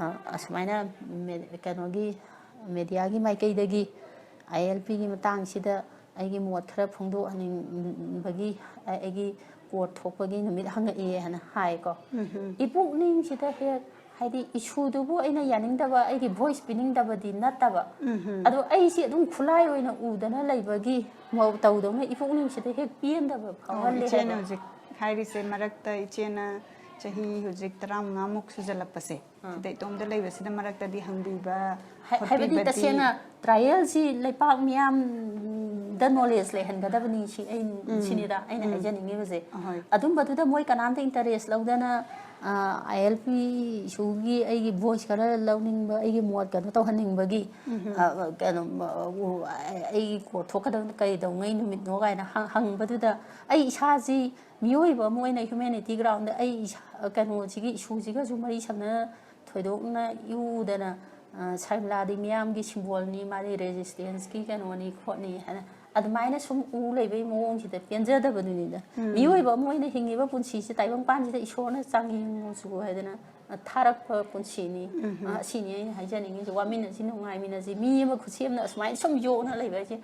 ꯑ, ꯑꯁꯨꯃꯥꯏꯅ ꯃꯦ-, ꯀꯩꯅꯣꯒꯤ mediaꯒꯤ ꯃꯥꯏꯀꯩꯗꯒꯤ ILPꯒꯤ ꯃꯇꯥꯡꯁꯤꯗ ꯑꯩꯒꯤ ꯃꯣꯠ ꯈꯔ ꯐꯣꯡꯗꯣꯛꯍꯟꯅꯤꯡꯕꯒꯤ, ꯑꯩꯒꯤ court ꯊꯣꯛꯄꯒꯤ ꯅꯨꯃꯤꯠ ꯍꯪꯉꯛꯑꯦ ꯍꯥꯏꯅ ꯍꯥꯏꯀꯣ꯫ ꯎꯝꯍꯨꯝ꯫ ꯏꯄꯨꯛꯅꯤꯡꯁꯤꯗ ꯍꯦꯛ, ꯍꯥꯏꯗꯤ, issueꯗꯨꯕꯨ ꯑꯩꯅ ꯌꯥꯅꯤꯡꯗꯕ, ꯑꯩꯒꯤ voice ꯄꯤꯅꯤꯡꯗꯕꯗꯤ ꯅꯠꯇꯕ, ꯎꯝꯍꯨꯝ꯫ ꯑꯗꯣ ꯑꯩꯁꯤ ꯑꯗꯨꯝ ꯈꯨꯠꯂꯥꯏ ꯑꯣꯏꯅ ꯎꯗꯅ ꯂꯩꯕꯒꯤ ꯃꯑꯣꯡ ꯇꯧꯗꯧꯅ ꯏꯄꯨꯛꯅꯤꯡꯁꯤꯗ ꯍꯦꯛ ꯄꯦꯟꯗꯕ ꯑꯣ, ꯐꯥꯎꯍꯜꯂꯦ ꯏꯆꯦꯅ ꯍꯥꯏꯕ꯫ ꯍꯧꯖꯤꯛ ꯍꯥꯏꯔꯤꯁꯦ, ꯃꯔꯛꯇ ꯏꯆꯦꯅ ꯆꯍꯤ ꯍꯧꯖꯤꯛ ꯇꯔꯥꯃꯉꯥꯃꯨꯛ ꯁꯨꯖꯜꯂꯛꯄꯁꯦ, ꯑꯥ꯫ ꯁꯤꯗ ꯏꯇꯣꯝꯇ ꯂꯩꯕꯁꯤꯗ ꯃꯔꯛꯇꯗꯤ ꯍꯪꯕꯤꯕ, ꯍꯥꯏ-, ꯍꯥꯏꯕꯗꯤ ꯈꯣꯠꯄꯤꯕꯗꯤ ꯇꯁꯦꯡꯅ trialꯁꯤ ꯂꯩꯄꯥꯛ ꯃꯤꯌꯥꯝꯗ knowledge ꯂꯩꯍꯟꯒꯗꯕꯅꯤ ꯁꯤ ꯑꯩ, ꯎꯝ꯫ ꯁꯤꯅꯤꯗ ꯑꯩꯅ ꯎꯝ꯫ ꯍꯥꯏꯖꯅꯤꯡꯉꯤꯕꯁꯦ꯫ ꯑꯍꯣꯏ꯫ ꯑꯗꯨꯝꯕꯗꯨꯗ ꯃꯣꯏ ꯀꯅꯥꯝꯇ interest ꯂꯧꯗꯅ ꯑꯥꯏ ꯑꯦꯜ ꯄꯤ ꯏꯁꯨꯒꯤ ꯑꯩꯒꯤ ꯚꯣꯏꯁ ꯈꯔ ꯂꯧꯅꯤꯡꯕ, ꯑꯩꯒꯤ ꯃꯣꯠ ꯀꯩꯅꯣ ꯇꯧꯍꯟꯅꯤꯡꯕꯒꯤ, ꯑ, ꯀꯩꯅꯣ, ꯑ, ꯑꯩꯒꯤ ꯀꯣꯔꯠ ꯊꯣꯛꯀꯗꯕ ꯀꯩꯗꯧꯉꯩ ꯅꯨꯃꯤꯠꯅꯣ ꯀꯥꯏꯅ ꯍꯪ-, ꯍꯪꯕꯗꯨꯗ, ꯑꯩ ꯏꯁꯥꯁꯤ ꯃꯤꯑꯣꯏꯕ ꯑꯃ ꯑꯣꯏꯅ ꯍ꯭ꯌꯨꯃꯦꯅꯤꯇꯤ ꯒ꯭ꯔꯥꯎꯟꯗ ꯑꯩ ꯏꯁꯥ, ꯀꯩꯅꯣꯁꯤꯒꯤ ꯏꯁꯨꯁꯤꯒꯁꯨ ꯃꯔꯤ ꯁꯝꯅ ꯊꯣꯏꯗꯣꯛꯅ ꯏꯎꯗꯅ, ꯑ, ꯁꯔꯃꯤꯂꯥꯗꯤ ꯃꯤꯌꯥꯝꯒꯤ ꯁꯤꯝꯕꯣꯜꯅꯤ, ꯃꯥꯗꯤ ꯔꯦꯖꯤꯁꯇꯦꯟꯁꯀꯤ ꯀꯩꯅꯣꯅꯤ ꯈꯣꯠꯅꯤ ꯍꯥꯏꯅ ꯑꯗꯨꯃꯥꯏꯅ ꯁꯨꯝ ꯎ ꯂꯩꯕꯒꯤ ꯃꯑꯣꯡꯁꯤꯗ ꯄꯦꯟꯖꯗꯕꯗꯨꯅꯤꯗ꯫ ꯃꯤꯑꯣꯏꯕ ꯑꯃ ꯑꯣꯏꯅ ꯍꯤꯡꯉꯤꯕ ꯄꯨꯟꯁꯤꯁꯦ ꯇꯥꯏꯕꯪꯄꯥꯟꯁꯤꯗ ꯏꯁꯣꯔꯅ ꯆꯥꯡꯌꯦꯡ ꯃꯆꯨ ꯍꯥꯏꯗꯅ ꯊꯥꯔꯛꯄ ꯄꯨꯟꯁꯤꯅꯤ꯫ ꯑ, ꯑꯁꯤꯅꯤ ꯑꯩꯅ ꯍꯥꯏꯖꯅꯤꯡꯉꯤꯁꯦ꯫ ꯋꯥꯃꯤꯟꯅꯁꯤ, ꯅꯨꯡꯉꯥꯏꯃꯤꯟꯅꯁꯤ꯫ ꯃꯤ ꯑꯃ ꯈꯨꯠꯁꯦꯝꯅ ꯑꯁꯨꯃꯥꯏꯅ ꯁꯨꯝ ꯌꯣꯛꯅ ꯂꯩꯕ ꯍꯥꯏꯁꯦ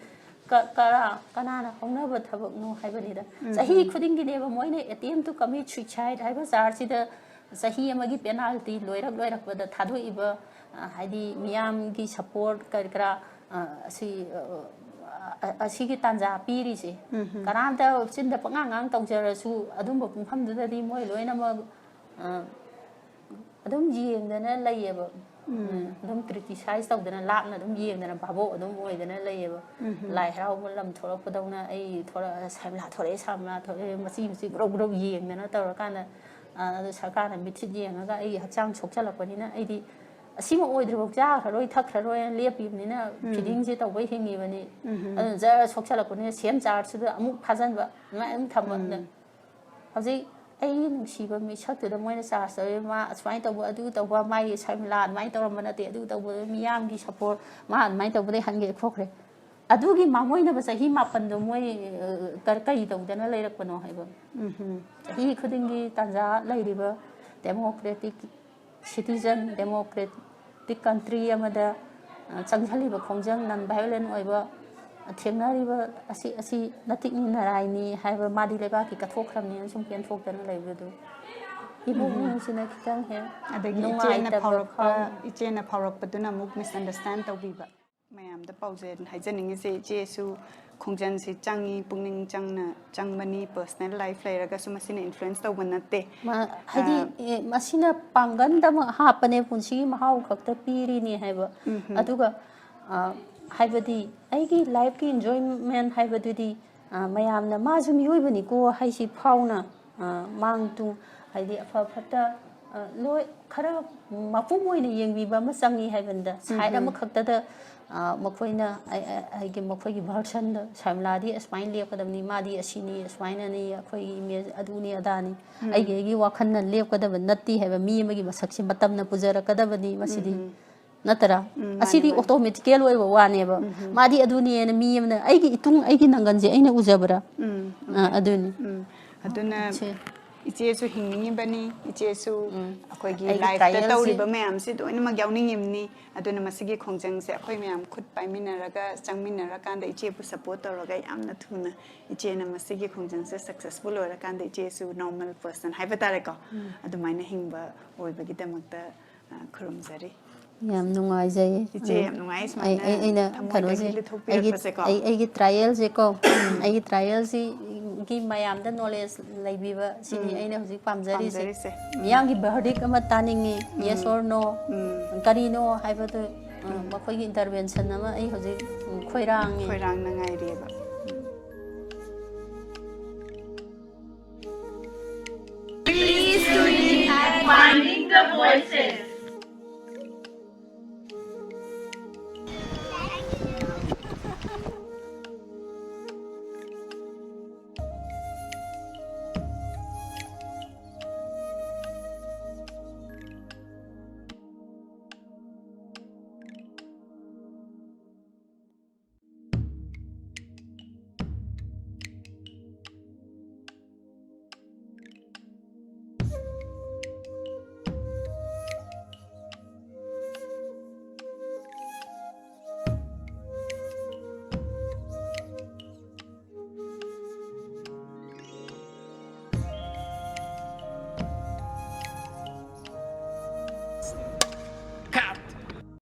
ꯀ-, ꯀꯔꯥ-, ꯀꯅꯥꯅ ꯍꯧꯅꯕ ꯊꯕꯛꯅꯣ ꯍꯥꯏꯕꯅꯤꯗ꯫ ꯆꯍꯤ ꯈꯨꯗꯤꯡꯒꯤꯅꯦꯕ ꯃꯣꯏꯅ attempt to commit suicide ꯍꯥꯏꯕ ꯆꯥꯔꯖꯁꯤꯗ ꯆꯍꯤ ꯑꯃꯒꯤ ꯄꯦꯅꯥꯜꯇꯤ ꯂꯣꯏꯔꯛ ꯂꯣꯏꯔꯛꯄꯗ ꯊꯥꯗꯣꯛꯏꯕ, ꯑ, ꯍꯥꯏꯗꯤ ꯃꯤꯌꯥꯝꯒꯤ ꯁꯄꯣꯔꯠ ꯀꯔꯤ ꯀꯔꯥ, ꯑ, ꯑꯁꯤ, ꯑ, ꯑ, ꯑꯁꯤꯒꯤ ꯇꯥꯟꯖꯥ ꯄꯤꯔꯤꯁꯦ꯫ ꯀꯅꯥꯝꯇ ꯆꯤꯟꯗ ꯄꯉꯥꯡ ꯉꯥꯡ ꯇꯧꯖꯔꯁꯨ ꯑꯗꯨꯝꯕ ꯄꯨꯡꯐꯝꯗꯨꯗꯗꯤ ꯃꯣꯏ ꯂꯣꯏꯅꯃꯛ, ꯑ, ꯑꯗꯨꯝ ꯌꯦꯡꯗꯅ ꯂꯩꯌꯦꯕ꯫ ꯎꯝ, ꯑꯗꯨꯝ ꯀ꯭ꯔꯤꯇꯤꯁꯥꯏꯁ ꯇꯧꯗꯅ, ꯂꯥꯞꯅ ꯑꯗꯨꯝ ꯌꯦꯡꯗꯅ ꯚꯥꯕꯣꯛ ꯑꯗꯨꯝ ꯑꯣꯏꯗꯅ ꯂꯩꯌꯦꯕ꯫ ꯂꯥꯏ ꯍꯔꯥꯎꯕ ꯂꯝ ꯊꯣꯛꯂꯛꯄꯗꯧꯅ ꯑꯩ ꯊꯣꯔꯛ-, ꯁꯥꯏꯃꯂꯥ ꯊꯣꯔꯛꯑꯦ, ꯁꯥꯏꯃꯂꯥ ꯊꯣꯔꯛꯑꯦ, ꯃꯆꯤ ꯃꯆꯤ ꯒ꯭ꯔꯧ ꯒ꯭ꯔꯧ ꯌꯦꯡꯗꯅ ꯇꯧꯔꯀꯥꯟꯗ, ꯑ, ꯑꯗꯨ ꯁꯔꯀꯥꯔꯅ ꯃꯤꯠꯊꯤꯠ ꯌꯦꯡꯉꯒ ꯑꯩ ꯍꯛꯆꯥꯡ ꯁꯣꯛꯆꯜꯂꯛꯄꯅꯤꯅ ꯑꯩꯗꯤ ꯑꯁꯤꯃ ꯑꯣꯏꯗ꯭ꯔꯤꯐꯥꯎ ꯆꯥꯈ꯭ꯔꯔꯣꯏ, ꯊꯛꯈ꯭ꯔꯔꯣꯏꯅ ꯂꯦꯞꯄꯤꯕꯅꯤꯅ ꯐꯤꯗꯤꯡꯁꯦ ꯇꯧꯕꯩ ꯍꯤꯡꯉꯤꯕꯅꯤ꯫ ꯑꯗꯨꯅ ꯖꯔ ꯁꯣꯛꯆꯜꯂꯛꯄꯅꯤꯅ ꯁꯦꯝ ꯆꯥꯔꯖꯇꯨꯗ ꯑꯃꯨꯛ ꯐꯥꯖꯟꯕ, ꯑꯗꯨꯃꯥꯏꯅ ꯑꯗꯨꯝ ꯊꯝꯕ꯫ ꯑꯗ ꯍꯧꯖꯤꯛ ꯑꯩꯒꯤ ꯅꯨꯡꯁꯤꯕ ꯃꯤꯁꯛꯇꯨꯗ ꯃꯣꯏꯅ ꯆꯥꯔꯖ ꯇꯧꯔꯦ, ꯃꯥ ꯑꯁꯨꯃꯥꯏꯅ ꯇꯧꯕ, ꯑꯗꯨ ꯇꯧꯕ, ꯃꯥꯒꯤ ꯁꯔꯃꯤꯂꯥ ꯑꯗꯨꯃꯥꯏꯅ ꯇꯧꯔꯝꯕ ꯅꯠꯇꯦ, ꯑꯗꯨ ꯇꯧꯕ, ꯃꯤꯌꯥꯝꯒꯤ ꯁꯄꯣꯔꯠ, ꯃꯥ ꯑꯗꯨꯃꯥꯏꯅ ꯇꯧꯕꯗꯩ ꯍꯟꯒꯦ ꯈꯣꯠꯈ꯭ꯔꯦ꯫ ꯑꯗꯨꯒꯤ ꯃꯥꯡꯑꯣꯏꯅꯕ ꯆꯍꯤ ꯃꯥꯄꯟꯗꯣ ꯃꯣꯏ, ꯑ, ꯀ-, ꯀꯔꯤ ꯇꯧꯗꯅ ꯂꯩꯔꯛꯄꯅꯣ ꯍꯥꯏꯕ꯫ ꯆꯍꯤ ꯈꯨꯗꯤꯡꯒꯤ ꯇꯥꯟꯖꯥ ꯂꯩꯔꯤꯕ ꯗꯦꯃꯣꯀ꯭ꯔꯦꯇꯤꯛ ꯁꯤꯇꯤꯖꯟ, ꯗꯦꯃꯣꯀ꯭ꯔꯦꯇꯤꯛ ꯀꯟꯇ꯭ꯔꯤ ꯑꯃꯗ, ꯑ, ꯆꯪꯁꯤꯜꯂꯤꯕ ꯈꯣꯡꯖꯪ, ꯅꯟ ꯚꯥꯏꯑꯣꯂꯦꯟ ꯑꯣꯏꯕ ꯊꯦꯡꯅꯔꯤꯕ ꯑꯁꯤ, ꯑꯁꯤ ꯅꯇꯤꯛꯅꯤ ꯅꯔꯥꯏꯅꯤ ꯍꯥꯏꯕ, ꯃꯥꯗꯤ ꯂꯩꯕꯥꯛꯀꯤ ꯀꯠꯊꯣꯛꯈ꯭ꯔꯕꯅꯤꯅ ꯁꯨꯝ ꯄꯦꯟꯊꯣꯛꯇꯅ ꯂꯩꯕꯗꯨ꯫ ꯏꯃꯨꯡ ꯃꯅꯨꯡꯁꯤꯅ ꯈꯤꯇꯪ ꯍꯦꯛ ꯑꯗꯒꯤ ꯏꯆꯦꯅ ꯅꯨꯡꯉꯥꯏꯇꯕ ꯐꯥꯎꯔꯛꯄ, ꯐꯥꯎ- ꯏꯆꯦꯅ ꯐꯥꯎꯔꯛꯄꯗꯨꯅ ꯑꯃꯨꯛ misunderstand ꯇꯧꯕꯤꯕ꯫ ꯃꯌꯥꯝꯗ ꯄꯥꯎꯖꯦꯜ ꯍꯥꯏꯖꯅꯤꯡꯉꯤꯁꯦ, ꯏꯆꯦꯁꯨ ꯈꯣꯡꯖꯪꯁꯤ ꯆꯪꯉꯤ, ꯄꯨꯛꯅꯤꯡ ꯆꯪꯅ ꯆꯪꯕꯅꯤ, personal life ꯂꯩꯔꯒꯁꯨ ꯃꯁꯤꯅ influence ꯇꯧꯕ ꯅꯠꯇꯦ꯫ ꯃ-, ꯍꯥꯏꯗꯤ, ꯑ, ꯑꯦ, ꯃꯁꯤꯅ ꯄꯥꯡꯒꯟꯗꯃꯛ ꯍꯥꯞꯄꯅꯦ, ꯄꯨꯟꯁꯤꯒꯤ ꯃꯍꯥꯎ ꯈꯛꯇ ꯄꯤꯔꯤꯅꯦ ꯍꯥꯏꯕ꯫ ꯎꯝꯍꯨꯝ꯫ ꯑꯗꯨꯒ, ꯑ, ꯍꯥꯏꯕꯗꯤ ꯑꯩꯒꯤ life ꯀꯤ enjoyment ꯍꯥꯏꯕꯗꯨꯗꯤ, ꯑ, ꯃꯌꯥꯝꯅ "ꯃꯥꯁꯨ ꯃꯤꯑꯣꯏꯕꯅꯤꯀꯣ" ꯍꯥꯏꯁꯤ ꯐꯥꯎꯅ, ꯑ, ꯃꯥꯡ ꯇꯨꯡ, ꯍꯥꯏꯗꯤ ꯑꯐ ꯐꯠꯇ, ꯑ, ꯂꯣꯏ ꯈꯔ ꯃꯄꯨꯝ ꯑꯣꯏꯅ ꯌꯦꯡꯕꯤꯕ ꯑꯃ ꯆꯪꯉꯤ ꯍꯥꯏꯕꯅꯤꯗ꯫ ꯁꯥꯏꯠ ꯑꯃꯈꯛꯇꯗ, ꯑ, ꯃꯈꯣꯏꯅ ꯑꯩ-, ꯑꯩ-, ꯑꯩꯒꯤ ꯃꯈꯣꯏꯒꯤ ꯚꯔꯁꯟꯗ ꯁꯔꯃꯤꯂꯥꯗꯤ ꯑꯁꯨꯃꯥꯏꯅ ꯂꯦꯞꯀꯗꯕꯅꯤ, ꯃꯥꯗꯤ ꯑꯁꯤꯅꯤ, ꯑꯁꯨꯃꯥꯏꯅꯅꯤ, ꯑꯩꯈꯣꯏꯒꯤ ꯏꯃꯦꯖ ꯑꯗꯨꯅꯤ ꯑꯗꯥꯅꯤ, ꯑꯩꯒꯤ ꯑꯩꯒꯤ ꯋꯥꯈꯜꯅ ꯂꯦꯞꯀꯗꯕ ꯅꯠꯇꯦ ꯍꯥꯏꯕ ꯃꯤ ꯑꯃꯒꯤ ꯃꯁꯛꯁꯦ ꯃꯇꯝꯅ ꯄꯨꯖꯔꯛꯀꯗꯕꯅꯤ꯫ ꯃꯁꯤꯗꯤ ꯅꯠꯇ꯭ꯔꯥ? ꯎꯝ, ꯃꯥꯅꯦ, ꯑꯁꯤꯗꯤ ꯃꯥꯅꯦ꯫ ꯑꯣꯇꯣꯃꯦꯇꯤꯀꯦꯜ ꯑꯣꯏꯕ ꯋꯥꯅꯦꯕ꯫ ꯃꯥꯗꯤ ꯑꯗꯨꯅꯦꯅ ꯃꯤ ꯑꯃꯅ ꯑꯩꯒꯤ ꯏꯇꯨꯡ, ꯑꯩꯒꯤ ꯅꯪꯒꯟꯁꯦ ꯑꯩꯅ ꯎꯖꯕ꯭ꯔꯥ? ꯎꯝ, ꯑꯥ, ꯑꯗꯨꯅꯤ꯫ ꯎꯝ꯫ ꯑꯗꯨꯅ ꯁꯦ꯫ ꯏꯆꯦꯁꯨ ꯍꯤꯡꯅꯤꯡꯉꯤꯕꯅꯤ, ꯏꯆꯦꯁꯨ ꯎꯝ꯫ ꯑꯩꯈꯣꯏꯒꯤ ꯑꯩꯒꯤ ꯂꯥꯏꯐꯇ trialꯁꯤ ꯇꯧꯔꯤꯕ ꯃꯌꯥꯝꯁꯤ ꯂꯣꯏꯅꯃꯛ ꯌꯥꯎꯅꯤꯡꯉꯤꯕꯅꯤ꯫ ꯑꯗꯨꯅ ꯃꯁꯤꯒꯤ ꯈꯣꯡꯖꯪꯁꯦ ꯑꯩꯈꯣꯏ ꯃꯌꯥꯝ ꯈꯨꯠ ꯄꯥꯏꯃꯤꯟꯅꯔꯒ, ꯆꯪꯃꯤꯟꯅꯔꯀꯥꯟꯗ ꯏꯆꯦꯕꯨ ꯁꯞꯄꯣꯔꯠ ꯇꯧꯔꯒ ꯌꯥꯝꯅ ꯊꯨꯅ ꯏꯆꯦꯅ ꯃꯁꯤꯒꯤ ꯈꯣꯡꯖꯪꯁꯦ ꯁꯛꯁꯦꯁꯐꯨꯜ ꯑꯣꯏꯔꯀꯥꯟꯗ ꯏꯆꯦꯁꯨ ꯅꯣꯔꯃꯦꯜ ꯄꯔꯁꯟ ꯍꯥꯏꯕ ꯇꯥꯔꯦꯀꯣ, ꯎꯝ꯫ ꯑꯗꯨꯃꯥꯏꯅ ꯍꯤꯡꯕ ꯑꯣꯏꯕꯒꯤꯗꯃꯛꯇ, ꯑ, ꯈꯨꯔꯨꯝꯖꯔꯤ꯫ ꯌꯥꯝ ꯅꯨꯡꯉꯥꯏꯖꯩꯌꯦ꯫ ꯏꯆꯦ, ꯎꯝ꯫ ꯌꯥꯝ ꯅꯨꯡꯉꯥꯏ ꯑꯩ, ꯁꯨꯃꯥꯏꯅ ꯑꯩ, ꯑꯩꯅ ꯊꯃꯣꯏꯗꯒꯤ ꯀꯩꯅꯣꯁꯦ, ꯑꯩꯒꯤ, ꯂꯤꯊꯣꯛꯄꯤꯔꯛꯄꯁꯦꯀꯣ꯫ ꯑꯩ, ꯑꯩꯒꯤ trialꯁꯦꯀꯣ, ꯑꯩꯒꯤ trialꯁꯤꯒꯤ ꯃꯌꯥꯝꯗ ꯅꯣꯂꯦꯖ ꯂꯩꯕꯤꯕ ꯁꯤꯅꯤ ꯎꯝ꯫ ꯑꯩꯅ ꯍꯧꯖꯤꯛ ꯄꯥꯝꯖꯔꯤꯁꯦ꯫ ꯄꯥꯝꯖꯔꯤꯁꯦ꯫ ꯎꯝ꯫ ꯃꯤꯌꯥꯝꯒꯤ verdict ꯑꯃ ꯇꯥꯅꯤꯡꯉꯤ, ꯎꯝ꯫ Yes or no? ꯎꯝ꯫ ꯀꯔꯤꯅꯣ ꯍꯥꯏꯕꯗꯨ, ꯎꯝ, ꯎꯝ꯫ ꯃꯈꯣꯏꯒꯤ intervention ꯑꯃ ꯑꯩ ꯍꯧꯖꯤꯛ, ꯎꯝ, ꯈꯣꯏꯔꯥꯡꯉꯤ꯫ ꯈꯣꯏꯔꯥꯡꯅ ꯉꯥꯏꯔꯤꯑꯕ꯫ Please tune in at Finding the Voices.